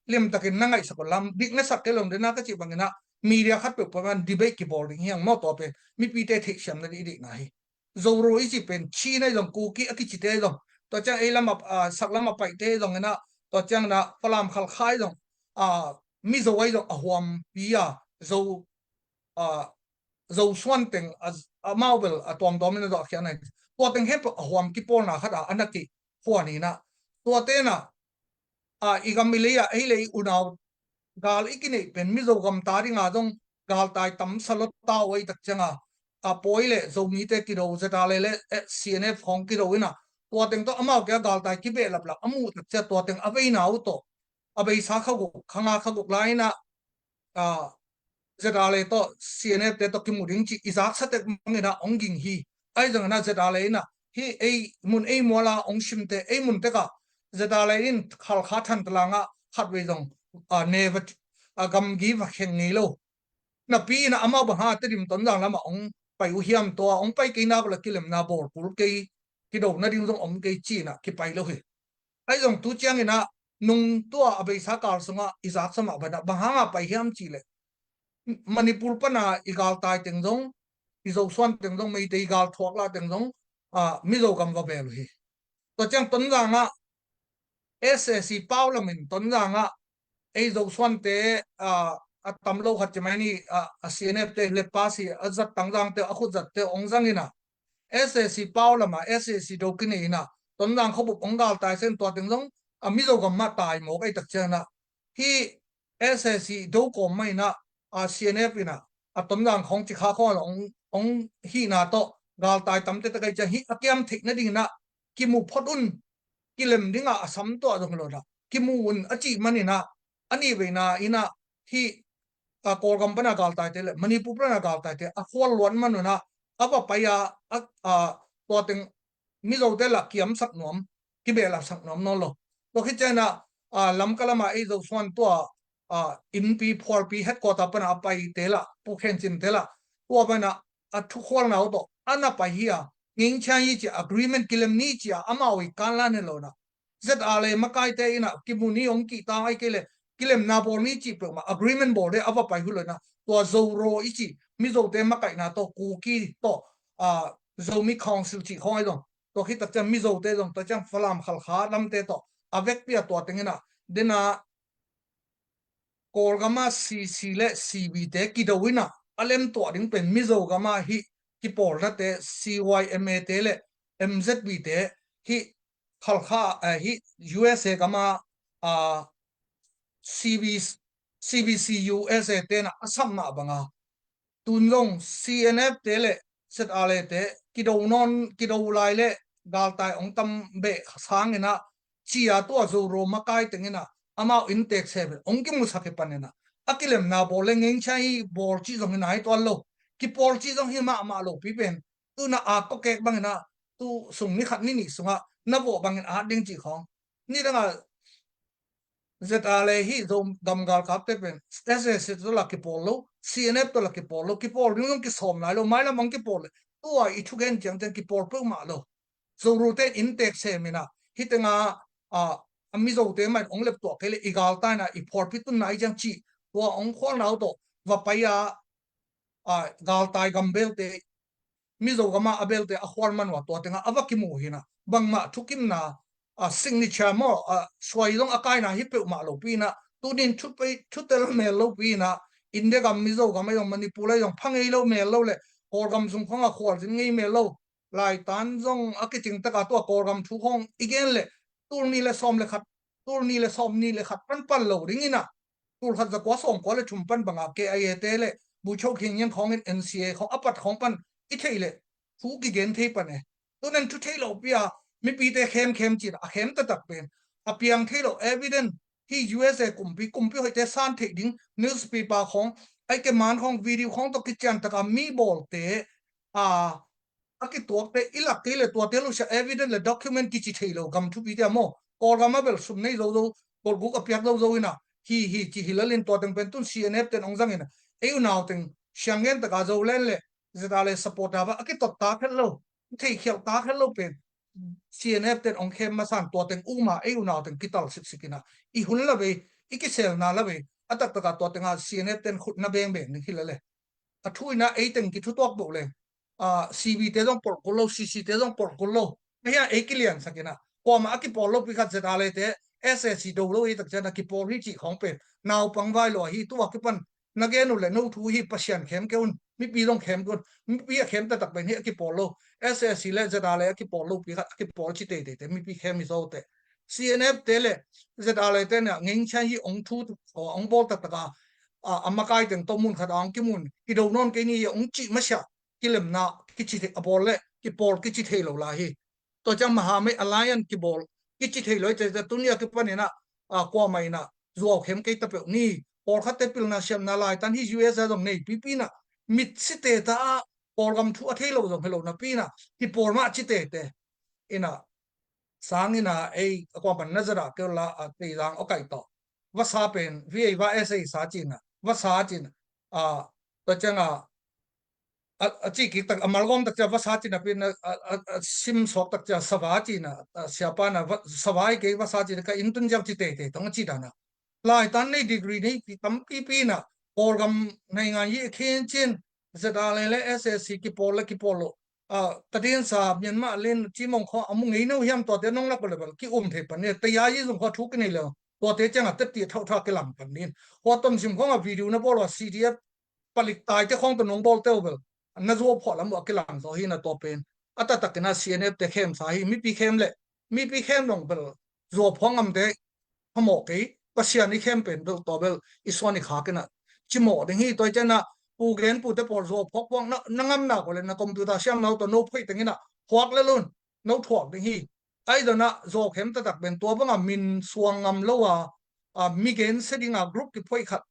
limtakin na ngaihsak uh lam dik na sak kei lo dena ka cih banginah media khat peuhpeuh man debate kibawl ding hiang maw tua pen mipite theihsiam na dih dihna hi. Zoro i cih pen Chin ahi zong Kuki a kicite ahi zong tua ciang ei lam a sak lam a paihte ahi zonginah tua cianginah Falam Khalkha ahi zong a Mizo ahi zong a huampi a Zo a Zosuan teng a, amau bel a tuamtuam in a zawh a khian ahi. Tua teng hempeuh a huam kipawlna khat a a na kei huan inah tua tenah a i gam i lei ah ei le i unau gal i kineih pen Mizo gam ta dinga zong galtai tam sa lota uh ahi tak cianga a pawi le Zomite kido ZRA le, le eh, C N F khawng kido inah tua teng tawh amau kia galtai kibehlaplap a muh tak cia tua teng a veina uh tawh a beisa kha guk khanga kha guk lai inah a ZRA le tawh C N F te tawh kimu ding cih i zaksa tek manginah ong ging hi. Ahi zonginah ZRA le inah hi ei mun ei muala ong simte ei mun tekah ZRA le in Khalkha Thantalangah khatvei zong a neva a gamgi va kheng ngei lo. Napi inah amau bang ha Tedim Tonzang lamah ong pai uh hiam tua ong pai kei nak uh le kilemna bawl kul kei kido nading zong om kei cinah kipai lo hi. Ahi zong tu cianginah nung tua a beisa kal sungah i zaksa mah banah bang hanga pai hiam cihleh Manipur pana i galtai teng zong i Zosuan teng zong Meitei gal thuak lah teng zong a Mizo gam va bel uh hi. Tua ciang Tonzangah S A C pau lamin Tonzangah ei Zosuante a a tam lo khat ci mai ni a C N F te le pasi a zat Tangzangte a khut zatte ong zanginah S A C pau lama S A C do kinei inah Tonzang khuabup ong galtai sen tua teng zong a Mizo gam mah tai mawk ei tak cianginah hi S A C do kawm mah inah a C N F inah a Tonzang khawng cikha khawng ong ong hihna tawh galtai tamte tak ei ciang hi a kiam theih nadinginah kimu phot un kilem dingah a sam tuah zong lo dah kimu un a cih maninah a nih veina inah hi a Kawlgam pana galtaite le Manipur pana galtaite a khual luan man unah a va pai a a tua teng Mizote lah kiamsak nuam kibehlapsak nuam nawn lo. Tua khit cianah a Lamka lama ei Zosuan tua a innpi phualpi headquarter pana a paite lah Pu Khen Cin te lah tua pana a thukhualna uh tawh a na pai hi a ngingchia hi cia agreement kilem ni cia amau i kanlan he lo nah ZRA le makaite inah kimu ni ong kihtang ai kei le kilemna bawl ni cih peuhmah agreement bawl de a va pai hu lo nah tua Zoro i cih Mizote makaihna tawh Kuki tawh a Zomi Council cih khawng ahi zong, tua khit tak ciang Mizote zong, tua ciang Falam, Khalkha lamte tawh a vekpi a tua teng in ah, den a Kawlgam a C C le C B te kido in ah, a lemtuah ding pen Mizo gam a hih kipawlnate, C Y M A te le M Z B te, hih Khalkha, eh, hih U S A gam a, ah, C B, C B C U S A te in ah a sam mah bang a, tun zong C N F te le Z R A te kido nawn, kido lai le galtai hong tam beh sang in ah, ci a, tua Zoro makai teng in ah amau inntek sem in hong kimusak hi pan in ah, a kilemna bawl le ngengchai bawl cih zong hi nai tuan lo, kipawl cih zong hi mahmah lo pi pen, tu in ah a kokek bang in ah, tu sung ni khat ni nih sungah na vawh bangin a hat ding cih khawng. Nidang a Z R A hih Zo gam galkapte pen S A C tawh la kipawl lo, C N F tawh la kipawl lo, kipawl ding zong kisawm lai lo, mailam hong kipawl le, tua i thugen ciangciang kipawl peuhmah lo. Zorote in inntek sem in ah, hih teng a, a, a Mizote mah in hong leptuah kei le i galtai in ah i phawlpi tunna i ciang cih, tua hong khualna uh tawh va pai a, a, galtai gam belte, Mizo gam a a belte a khual man uh a, tua teng ah a va kimu hi in ah, bangmah thukimna, a, signature maw, a, suai zong a kaina hi peuhmah lo pi in ah, tunin thu pei, thutel mel lo pi in ah, India gam, Mizo gam ahi zong, Manipur ahi zong, pha ngei lo mel lo le, Kawlgam sung khawng a khualzin ngei mel lo, laitan zong a kicing tak a tua Kawlgam thu khawng i gen le, tul nih le sawm le khat, tul nih le sawm nih le khat pan pal lo ding in ah, tul khat za kua sawm kua le thum pan bang a K I A te le Bogyoke Khin Nyin khawng in N C A khawng a pat khawng pan i theih le, thu kigen thei pan e. Tunin thu theih lo pi a, mipite khemkhem cih a khem taktak pen, a piang thei lo evidence, hih U S A kumpi, kumpi hoihte san theih ding newspaper khawng, ai ke man khawng, video khawng tawh kician tak a mi bawlte, a, a kituakte i lak kei le tuate lo sia evidence le document kici thei lo gam thupite a maw. Kawlgam a bel sum nei zozo, kawlguk a piak zozo in ah, hi hi ci hi lel in, tua teng pen tun C N F ten hong zang in ah, ei unau teng siang gen tak a Zoland le Z R A supporter va a kitot tak het lo, theihkhialh tak het lo pen, C N F ten hong khem masa in tua teng um a, ei unau teng kital siksik in ah, i hun la vei, i kiselna la vei, a taktak a tua teng a C N F ten khutna bengbeng ding hi lel e. A thu in ah ei teng kithutuak beuh leng, a, C B te zong polh kul lo, C C te zong polh kul lo. Ahi a ei kiliansak in ah, kuamah a kipawl lo pi khat, Z R A te, S A C do lo ei tak ciang a kipawl hi cih khawng pen, naupang vai lo ahi, tu a kipan na gen uh le no thu hi, Pasian khem kei un, mipi zong khem kei un, mipi a khem taktak pen hi a kipawl lo, S A C le Z R A a kipawl lo pi khat, a kipawl ci teitei te, mipi khem hi zo te. C N F te le Z R A te in ah ngengchai hi hong thu, hong bawl taktak a, a, a makai teng tawh mun khat a hong kimun, kido nawn kei ni hi hong cih masiah, kilemna kici thei, a bawl le kipawl kici thei lo lai hi. Tua ciang Mahamei Alliance kibawl kici thei lo hi, te, te tuni a kipan in ah, a, kuamah in ah zuau khem kei ta peuh ni. Pawlkhatte pilna siamna laitan hi, U S A zong nei pipi in ah, mit site ta a, Kawlgam thu a thei lo zong hi lo napi in ah, kipawl mah ci teitei in ah, sang in ah ei a kuamah na zat ah keu la, a, Teizang aw kaih tawh, vasa pen V A va S A sa ci in ah, vasa ci in ah, a, tua ciang a, a, a ci kik tak, a malgawm tak ciang vasa ci in ah, pi in ah, a, a, a sim sawk tak ciang sava ci in ah, a, siapa in ah, va, sava hi kei, vasa ci in ah, ka inn tun ciang ci teitei tong a ci dan a. Laitan nei, degree nei pi tampipi in ah, Kawlgam naingan hi khin cin, Z R A le S A C kipawl le kipawl lo, a, Tadinsa, Myanmar lin, Cimawng khawng a mu ngei no hiam, tuate nong lak uh le bel ki-um thei pan ni. Taya yi zong khawng thu kinei le, tuate ciang a teti a thauhtha kilang pan ni. Hua Tonzang khawng a video na bawl uh a, C D F palik taite khawng tawh nong bawlte uh bel, na zuau phuah lam uh a kilang zaw hi in ah, tua pen a taktak in ah C N F te khemsa hi, mipi khem le, mipi khem dong bel, zuau phuak ngamte phamawh kei, Pasian i khem pen bel, tua bel i suan i khak in ah cimawh ding hi. Tua hi ciang ah, Pu Gen Pu te pawl zuau phuak phuak na, na ngamna ko le, na computer siamna uh tawh no phoih teng in ah phuak le lun, no thuak ding hi. Ahi zong ah zuau khem taktak pen tua bang a min suang ngam lo a, a, mi gensia ding a group kiphoih khat,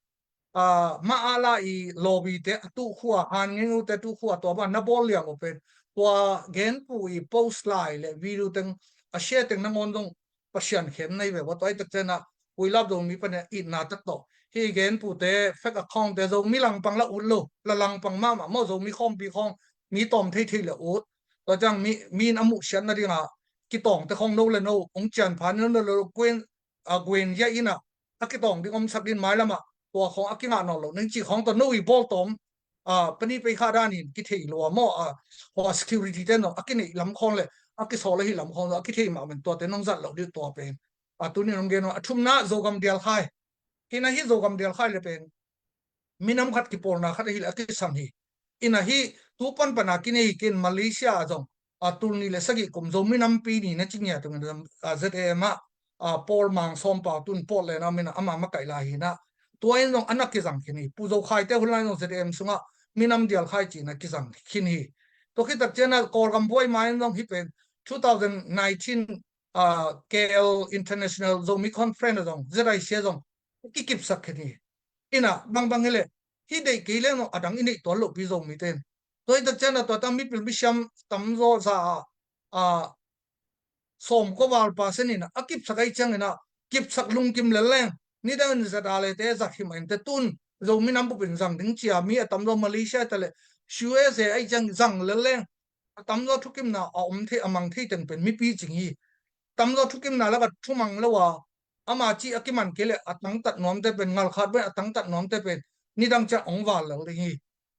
a, ma a la i lobby te a tuh khua, han ngeng uh te tuh khua, tua bang na bawl liang uh pen, tua Gen Pu i post lai le video teng, a share teng nangawn zong Pasian khem na hi ve ua. Tua hi tak ciang ah, Puilap Zomi pan a itna tak tawh, hih Gen Pu te fake account te, Zomi langpang la ut lo, la langpang mahmah maw, Zomi khawmpi khawng mi tawm theithei le ut. Tua ciang mi, mi in a muhsiat nading a kitawngte khawng no le no hong cian phan, no le no kuen, a, guen ya in ah, a kitawng ding omsak ding mailam ah, tua khawng a kingah nawn lo ning cih khawng tawh no i bawl tawm, a, pani pei kha danin kithei lua maw, a, hua security te nong a kineih lam khawng le a kisawl ahi lam khawng a kithei mah men tuate nong zat loh dih tua pen. A, tunin nong gen a thumna Zogam dialkhai. Hina hi Zogam dialkhai le pen minam khat kipawlna khat ahi le a kisam hi. Ina hi tu panpana kinei hi kin Malaysia a zong a, tul nih le sagih kum Zo minampi ni na ci ngia tungin a, Z A M ah, a, Paul Mang Sawm Pau tun Portland a min a ama makaih lai hi na. Tua in zong a na kizang khin hi. Pu Zo Khai te hun lai zong Z A M sungah minam dialkhai ci na kizang khin hi. Tua khit tak ciang a Kawlgam buai ma in zong hi pen two thousand nineteen, a, K L International Zomi Conference a zong Z I C a zong kikipsak khin hi. Ina bangbang hi le hi deih kei le no a dang i neih tuan loh pi Zomi ten. Tua hi tak ciang a tua ta mipil misiam tamzaw za a, a, sawm kua val pa sen ina a kipsak ahi ciangin a kipsak lungkim lel leng nidang in zat a le te zat him a in te tun Zo minam bupin zang ding cia mi a tamzaw Malaysia ta le U S A ahi ciang zang lel leng a tamzaw thukimna a om thei a mang thei teng pen mipi cing hi. Tamzaw thukimna lak a thumang lo a ama ci a kiman kei le a tangtat nuamte pen ngalkhat pen a tangtat nuamte pen nidang ciang ong val lel ding hi.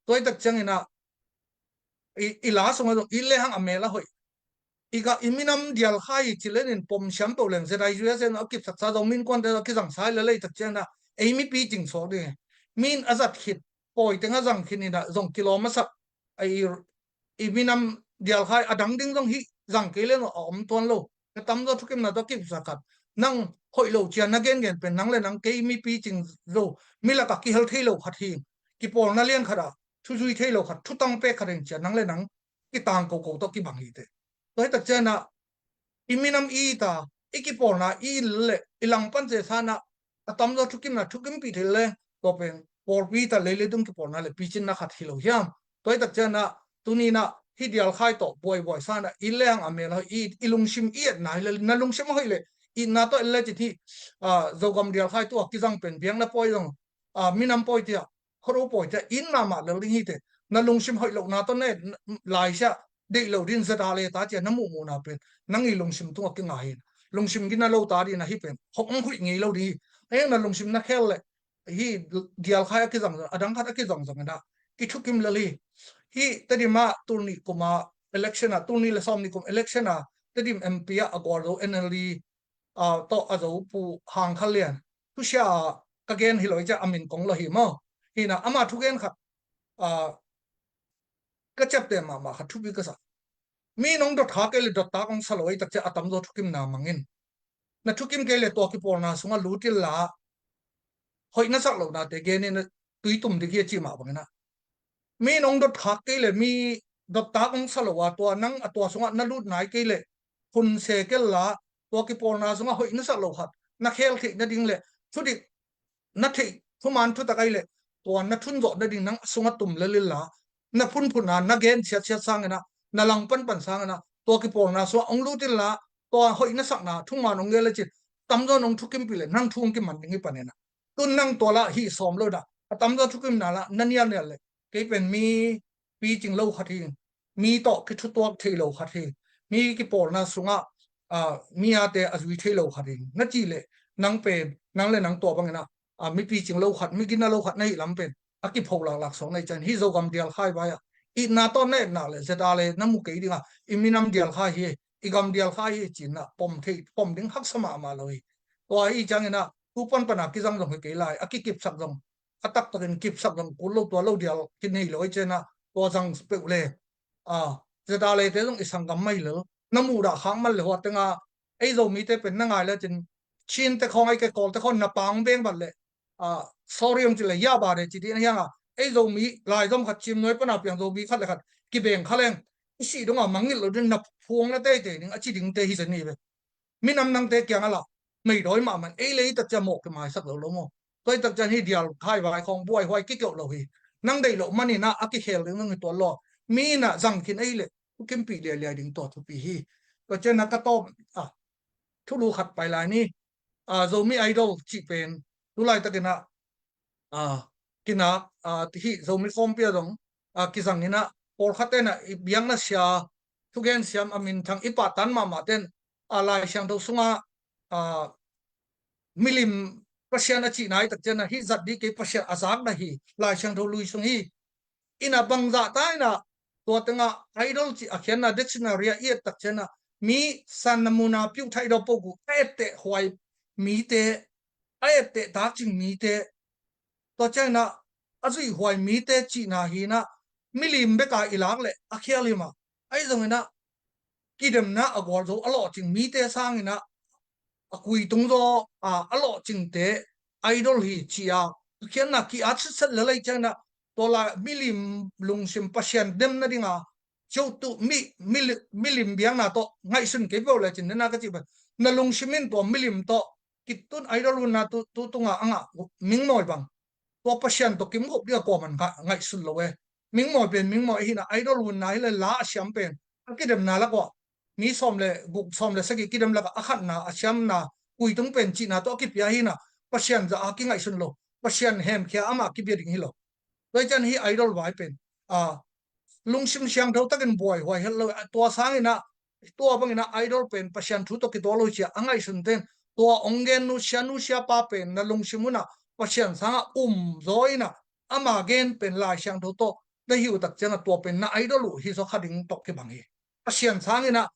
Tua hi tak ciangin a i, i la sungah zong i lehang a mel a hoih. I ga i minam dialkhai i ci lenin pom siam peuh leng Z I U S N a kipsaksa zong min kuante zong kizangsa hi le lei tak ciangin a ei mipi cing suak ding hi. Min a zat khit pawi teng a zang khin in a zong kilawm a sak a i, i minam dialkhai a dang ding zong hi zang kei le zong a om tuan lo. Ka tamzaw thukimna tawh kipsak khat nang hoih lo cia na gengen pen nang le nang kei mipi cing zo mi lakah kihel thei lo khat hi. Kipawlna lian khat ah thuzui thei lo khat thutang pek khat in cia nang le nang kitang koko tawh kibang hi te. Tua hi tak ciangin a i minam i ta i kipawlna i le i langpan ce sanah a tamzaw thukimna thukimpih thei le tua pen pawlpi ta lei le dum kipawlna le picinna khat hi lo hiam? Tua hi tak ciangin a tuninah hi dialkhai tawh buaibuai sanah i lehang a mel a hoih i, i lungsim i etna hi le na lungsim a hoih le itna tawh en le cin hi. A, Zogam dialkhai tu a kizang pen biakna pawi zong, a, minam pawi tiah khuado pawi tiah in mahmah lel ding hi te. Na lungsim hoih lohna tawh na et laisiah deih lo din zata le ta cia na muhmuhna pen nang i lungsim tungah kinga hi. Lungsim gina lo ta din a hi pen hong huih ngei lo ding hi. A hiang na lungsim na khel le hi dialkhai a kizang zong a dang khat a kizang zong ina kithukim lel hi. Hi Tedim ah tul nih kum a election a tul nih le sawm nih kum election a Tedim M P ah a gual zo N L D, a, tawh a zo Pu Hang Khan Lian thusia ka gen hi lo i cia a min kong lo hi maw? Hina ama thugen khat, a, ka ciapte mahmah khat thupi ka sa. Mi nong dot kha kei le dot tak ong sa lo ei tak cia a tamzaw thukimna mangin na thukim kei le tua kipawlna sungah lut inla hoih na sak lohnate genin tuitum ding hi a ci mah bangin a mi nong dot khak kei le mi dot tak ong sa lo a tua nang a tua sungah na lut nai kei le hun se kel la tua kipawlna sungah hoih na sak lo khat na khel theih nading le thudik na theih thuman thutak ai le tua na thun zawh nading nang a sungah tum lel inla na phunphun a na gen siatsiat sangin a na langpanpan sangin a tua kipawlna sungah ong lut inla tua hoih na sakna thuman ong gel le cin tamzaw nong thukimpih le nang thu ong kiman ding hi panin a tun nang tua lah hi sawm lo dah a tamzaw thukimna lah na nialnial le kei pen mi picing lo khat hi. Mi tawh kithutuak thei lo khat hi. Mi kipawlna sungah, a, mi ate a zui thei lo khat hi. Na cih le nang pen nang le nang tua bangin a, a, mi picing lo khat mi gina lo khat na hih lam pen a kipho laklak suak na hi cian hi Zogam dialkhai vai ah itna tawh na etna le zeta le na mu kei ding a i minam dialkhai hi i gam dialkhai hi cinna pom thei pom ding haksa mahmah lo hi. Tua hi ciangin a tu panpan a kizang zong hi kei lai a kikipsak zong a taktakin kipsak zong kul lo tua lo dial kinei lo i cena tua zang peuh le a zeta le te zong i sanggam mai lo na muh dah khak man le hua tenga ei Zomite pen na ngai le cin Chin te khawng ai ke Kawl te khawng na pang beng bat le a sorry ong ci le ya ba de ci dih na hiang a ei Zomi lai zom khat cim nuai pana piang Zomi khat le khat kibeng kha leng i sih dong a mangngilh lo ding na phuang na teitei ding a ci ding te hi zen ni ve. Minam nangte kiang a lah meidawi mahmah ei le i tak cia mawh kimaisak lo lo maw? Tua i tak cian hi dial khai vai khawng buai huai kikeuh lo hi. Nang deih loh manin a a kikhel ding nang hi tuan law mi na zang khin ei le thukimpih liailiai ding tua thupi hi. Tua cian a ka tawm a thulu khat pai lai ni. A, Zomi Idol cih pen tu laitakin a a, kinak, a, hih Zomi khawmpi a zong, a, kizang in a, pawlkhat in a, i biakna sia, thugen siam a minthang i pahtan mahmah ten, a, Lai Siangtho sungah, a, milim Pasian a cihna i tak cian a, hih zat dih kei Pasian a zakna hi, Lai Siangtho lui sung hi. Ina bangzah ta ina tua tengah idol cih a khiatna dictionary ah i et tak ciangin ah mi san namuna piuh thaih dawh poku a etteh huai mite, a etteh takcing mite, tua ciangin ah a zuih huai mite cihna hi ina milim beka i lak leh a khial hi mah. Ahi zongin ah kidemna a gualzo a lawhcing mite sangin ah a kuitung zaw a a lawhcingte idol hi ci a a khiatna ki-at sitset lel ahih ciangin ah tua lai milim lungsim Pasian dem nadinga cio tu mi, mi, milim biakna tawh ngaihsun kei peuh lecin nena ka cih pen na lungsim in tua milim tawh kitun idol hunna tu, tu tunga a ngah mingmawi bang tua Pasian tawh kimkhop ding a kuaman ngaihsun lo e. Mingmawi pen mingmawi ahih ina idol hunna hi le la a siam pen a kidemna lak uah mi sawm le guk, sawm le sagih kidem lakah a khatna a siamna kuitung pen cihna tawh a kipia hi ina Pasian zah a kingaihsun lo, Pasian hemkhia amah kipia ding hi lo. Tua hi ciang hi idol vai pen a lungsim siangtho takin buaihuai het lo. Tua sangin ah tua bangin ah idol pen Pasian thu tawh kituak lo cia a ngaihsun ten tua ong gen nusia nusia pa pen na lungsim un ah Pasian sangah um zaw ina ama gen pen Lai Siangtho tawh na hi uh tak ciangah tua pen na idol uh hi zaw kha ding tawh kibang hi. Pasian sangin ah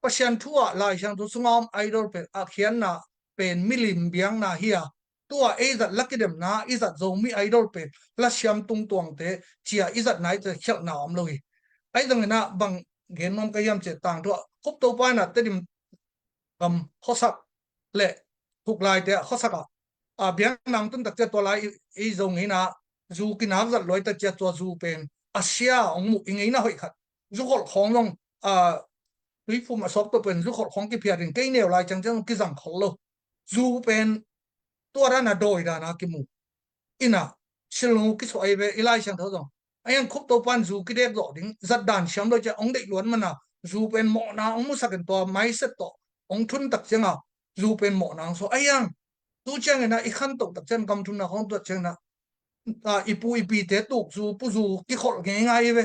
Pasian thu ah Lai Siangtho sunga om idol pen a khiatna pen milim biakna hi a tua ei zat la kidemna i zat Zomi idol pen la siam tungtuangte cia i zat naite khialhna om lo hi. Ahi zongin ah bang gen nuam ka hiam cih tangthu ah Khup Topa in ah Tedim gam khuasak le thuklaite ah khuasak ah a biakna ong tun tak ciah tua lai i, i Zo ngeina zu kinak zat luai tak ciah tua zu pen a sia ong muh i ngeina hoih khat zu kholh khawng zong a tuiphum a sawk peuh pen zu kholh khawng kiphiat in kei neu lai ciangciang kizang khol lo. Zu pen tua dana dawi dana kimu ina silngu kisuah ei ve i Lai Siangtho zong. A hiang Khup Topa in zu kidek zawh ding zat dan siam lo ciah ong deih luat mana zu pen mawhna ong musak in tua maiset tawh ong thun tak cianga zu pen mawhna ong suah a hiang tu ciangina i khantoh tak ciang gam thumna khawng tuat ciangina a, i pu i pite tuk zu pu zu kikholh ngeingai i ve.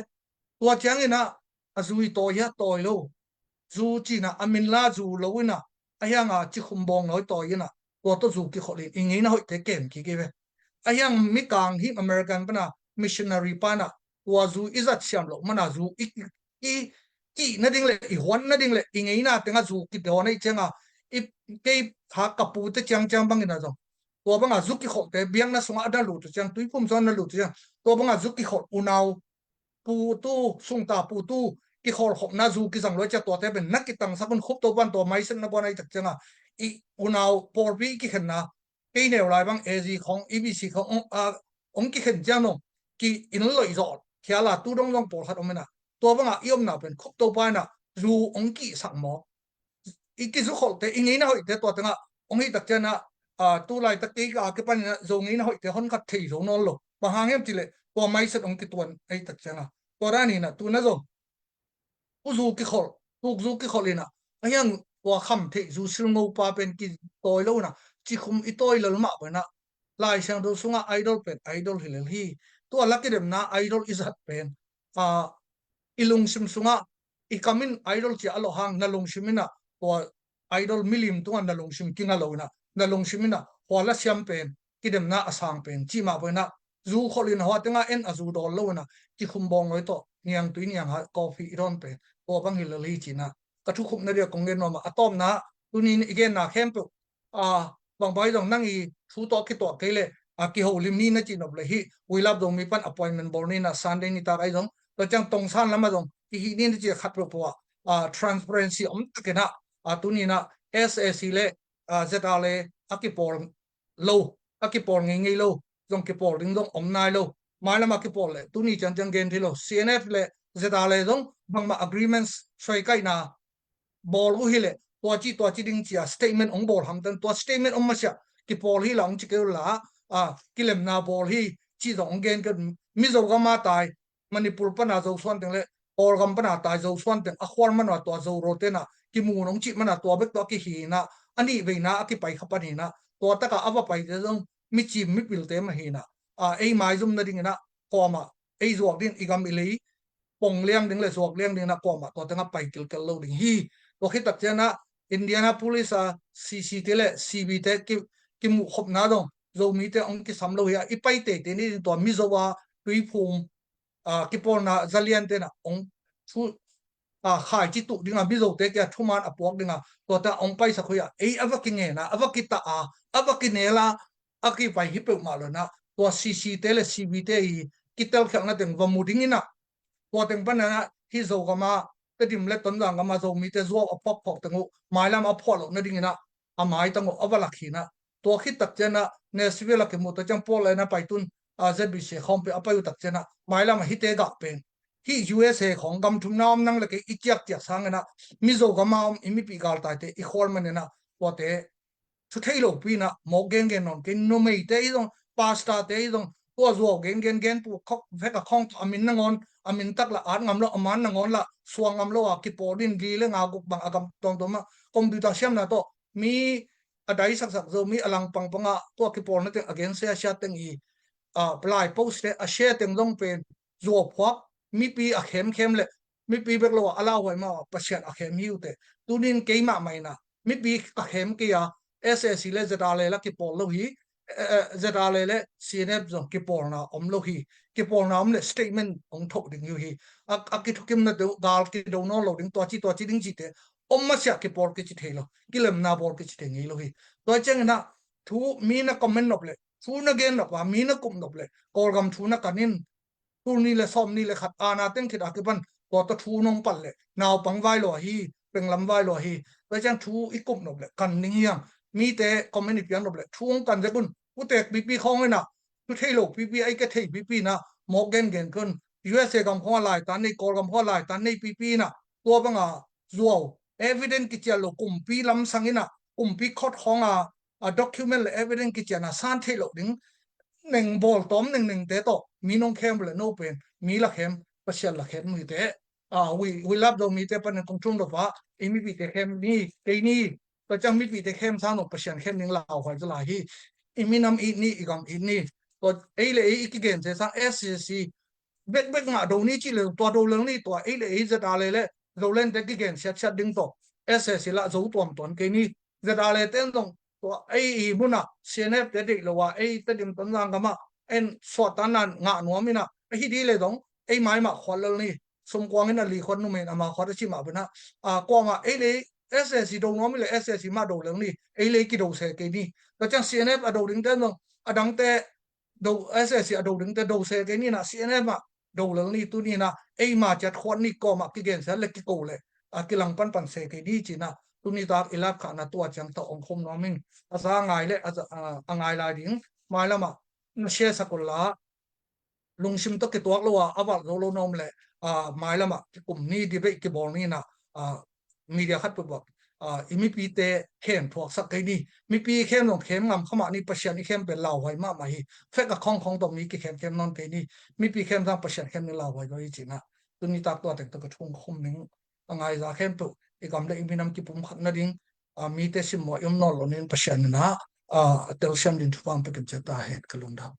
Tua ciangina a zu i tawi hia tawi lo. Zu cina a min la zu lo ina a hianga cikhum bawng nawi tawi ina tua tawh zu kikholh in i ngeina hoihte kem kik i ve. A hiang mikang hih American pana missionary pana tua zu i zat siam loh mana zu i, i kih nading le i huan nading le i ngeina tenga zu kidawn ahi cianga i kei kha ka pute ciangciang bangina zong tua banga zu kikholhte biakna sungah a na lutu ciang tuiphum sungah na lutu ciang tua banga zu kikholh unau putu sungta putu kikholh khopna zu kizang luai cia tuate pen na kitangsak un Khup Topan tua maiset na buan ahi tak cianga i unau pawlpi i kikhenna kei neu lai bang A Z khawng E B C khawng ong, a, ong kikhen ciang nong ki in loih zawh khiala tu dong zong pawlkhat om ina tua banga i omna pen Khup Topa ina zu ong kihsak maw i kizukholhte i ngeina hoihte tua tengah ong hi tak ciana a, tu laitak kei ka a kipan ina Zo ngeina hoihte hon khat thei zo nawn lo. Bang hang hiam cileh tua maiset ong kituan ahi tak ciana tua dan ina tuna zong puzu kikholh tukzu kikholh ina a hiang tua kham theih zu silngo pa pen kitawi lo ina cikhum i tawi lel mah pen ah Lai Siangtho sungah idol pen idol hi lel hi. Tua la kidemna idol i zat pen a, i lungsim sungah i kamin idol cia a loh hang na lungsim ina tua idol milim tungah na lungsim kinga lo ina na lungsim ina hua la siam pen kidemna a sang pen cih mah pen ah zu kholh ina hua tengah en a zu dawl lo ina cikhum bawng loi tawh niangtui niangha coffee i dawn pen tua bang hi lel hi cina ka thukhupna dia kong gen nuam a tawpna tunin i genna khempeuh a, bangbai zong nang i thu tawh kituak kei le a, kiholim ni na cih nop le hi We Love Zomi pan appointment bawl ni na Sunday nitak ahi zong tua ciang tongsan lamah zong i hih ni na cih khat peuhpeuh ah a, transparency om takin ah a, tunin ah S A C le a, Z R le a kipawl lo a kipawl ngeingei lo zong kipawl ding zong om nai lo. Mailam a kipawl le tuni ciangciang gen thei lo C N F le Z R le zong bangmah agreements suaikaihna bawl uh hileh tua ci tua ci ding cia statement ong bawl hamtan tua statement ong masiah kipawl hi la ong ci keu la a kilemna bawl hi ci zong ong gen keu Mizo gama tai Manipur pana zo suan teng le Kawlgam pana tai zo suan teng a khuar manua tua zo ro tena kimu nong cih mana tua bek tua kihi na a nih veina a kipai kha pan hi na tua taka a va paite zong mi cim mi pilte mah hi na a ei maizum nading ina kawma ei zuak ding i gam i lei pong liang ding le zuak liang ding na kuamah tua tengah pai kilkel lo ding hi. Tua khit tak cianah Indianapolis a C C te le C B te ki, kimuh khopna dong Zomite ong kisam lo hi a i pai teitei ni ding tua Mizo a tuiphum a, kipawlna zalian tena ong thu, a, khaici tuh dinga, Mizote kia thuman a puak dinga, tuate ong paisak hoih a, ei a va kingena, a va kitah a, a va kinela, a kipai hi peuhmah lo ina, tua C C te le C B te i kitelkhialhna teng va mu ding ina, tua teng pana hi Zogama, Tedim le Tonzang gama Zomite zuau a phuakphawk teng uh mailam a phuah loh nadingina, a maitang uh a va lak hina. Tua khit tak ciana Nashville a kimuh tak ciang Portland a paitun, a, Z B C khawmpi a pai uh tak ciana mailam a hite gah pen, hih U S A khawng gam thumna om nang le kei i ciakciak sangina, Mizo gama om i mipi galtaite i khual manina, tuate thu thei lopi ina mawk gengen nawn kei, numeite i zong, pastorte i zong, tua zuau gengen gen pu khok vek a khawng a min nangawn, a min tak la at ngam lo, a man nangawn la suang ngam lo a kipawl din li le nga guk bang a gam tuamtuam a computer siamna tawh mi a dai saksak zo, mi a langpang panga tua kipawlna teng a gen sia sia teng i, a, lai post te a share teng zong pen zuau phuak, mipi a khemkhem le mipi bek lo a, a lauhuai mah a Pasian a khem hi uh teh. Tunin keimah mah ina mipi a khem kei a, S A C le Z R le la kipawl lo hi, eh, eh, Z R le le C N F zong kipawlna om lo hi. Kipawlna om le statement ong thoh ding hi uh hi. A, a kithukimna te uh gal kido nawn lo ding, tuaci tuaci ding cite om masiah kipawl kici thei lo, kilemna bawl kici thei ngei lo hi. Tua ciangina thu mi na comment nop le, thu na gen nop a, mi na kum nop le, Kawlgam thu na kanin, tul ni le sawm ni le khat ana teng khit a kipan tua tawh thu nong pal le naupang vai lo ahi, penglam vai lo ahi. Tua ciang thu i kup nop le kan ning hiang, mite comment i piang nop le thu hong kan zek un. Utek pipi khawng ina thu thei lo pipi, ai ka thei pipi ina mawk gengen kun. U S A gam khawng a laitan nei, Kawlgam khawng a laitan nei pipi ina tua banga zuau evidence kicial lo, kumpi lamsang ina kumpi khot khawng a, a document le evidence kiciana san theih loh ding neng bawl tawm nengnengte tawh mi nong khem le no pen mi la khem, Pasian la khem mite. A, we, we love Zomite panin kong thum lo pa, i mipite khem ni, kei ni, tua ciang mipite khem sang lo Pasian khem ning lauhuai zaw lai hi. I minam it ni, i gam it ni. Tua ei le ei i kigen se sang S C C bekbek mah do ni cih le tua do leng ni, tua ei le ei Z R le le Zoland te kigen siatsiat ding tawh S A C la zo tuamtuam kei ni. Z R le ten zong tua ei i muna C N F te deih lo a, ei Tedim Tonzang gama en suahtanna ngah nuam ina, ahi di le zong ei mai mah khuat lel ni. Sumkuang in a li khuat, numen ama khuat a ci mah bena, a, kuama ei le S A C do nuam i le S A C mah do leng ni, ei le kido se kei ni. Tua ciang C N F a do ding ten zong a dangte do, S A C a do dingte do se kei ni ina, C N F mah do lel ni. Tuni ina ei ma ciat khuat ni, kawmah kigen se le kiko le, a, kilang panpan se kei ni cina. Tuni tak i lap khahna tua ciang tawh ong khum nuam in, a za ngai le a za, a, a ngai lai ding mailama na share sak un la, lungsim tawh kituak lo a, a valh zo lo na om le, a, mailama kikum ni, debate kibawl ni ina, a, media khat put bak, a, i mipite khem thuaksak kei ni. Mipi khem zong khem ngam khamah ni, Pasian i khem pen lauhuai mahmah hi. Fek a khawngkhawng tawh mi kikhemkhem nawn kei ni. Mipi khem zang Pasian khem ni lauhuai zaw hi cina. Tuni tak tua teng tawh ka thung khum ning. A ngai za khempeuh i gam le i minam kipum khat nading, a, mite simmawh i om nawn lo nin Pasian ina, a, a telsiam din thupha ong pia kin ciat ta hen. Ka lungdam.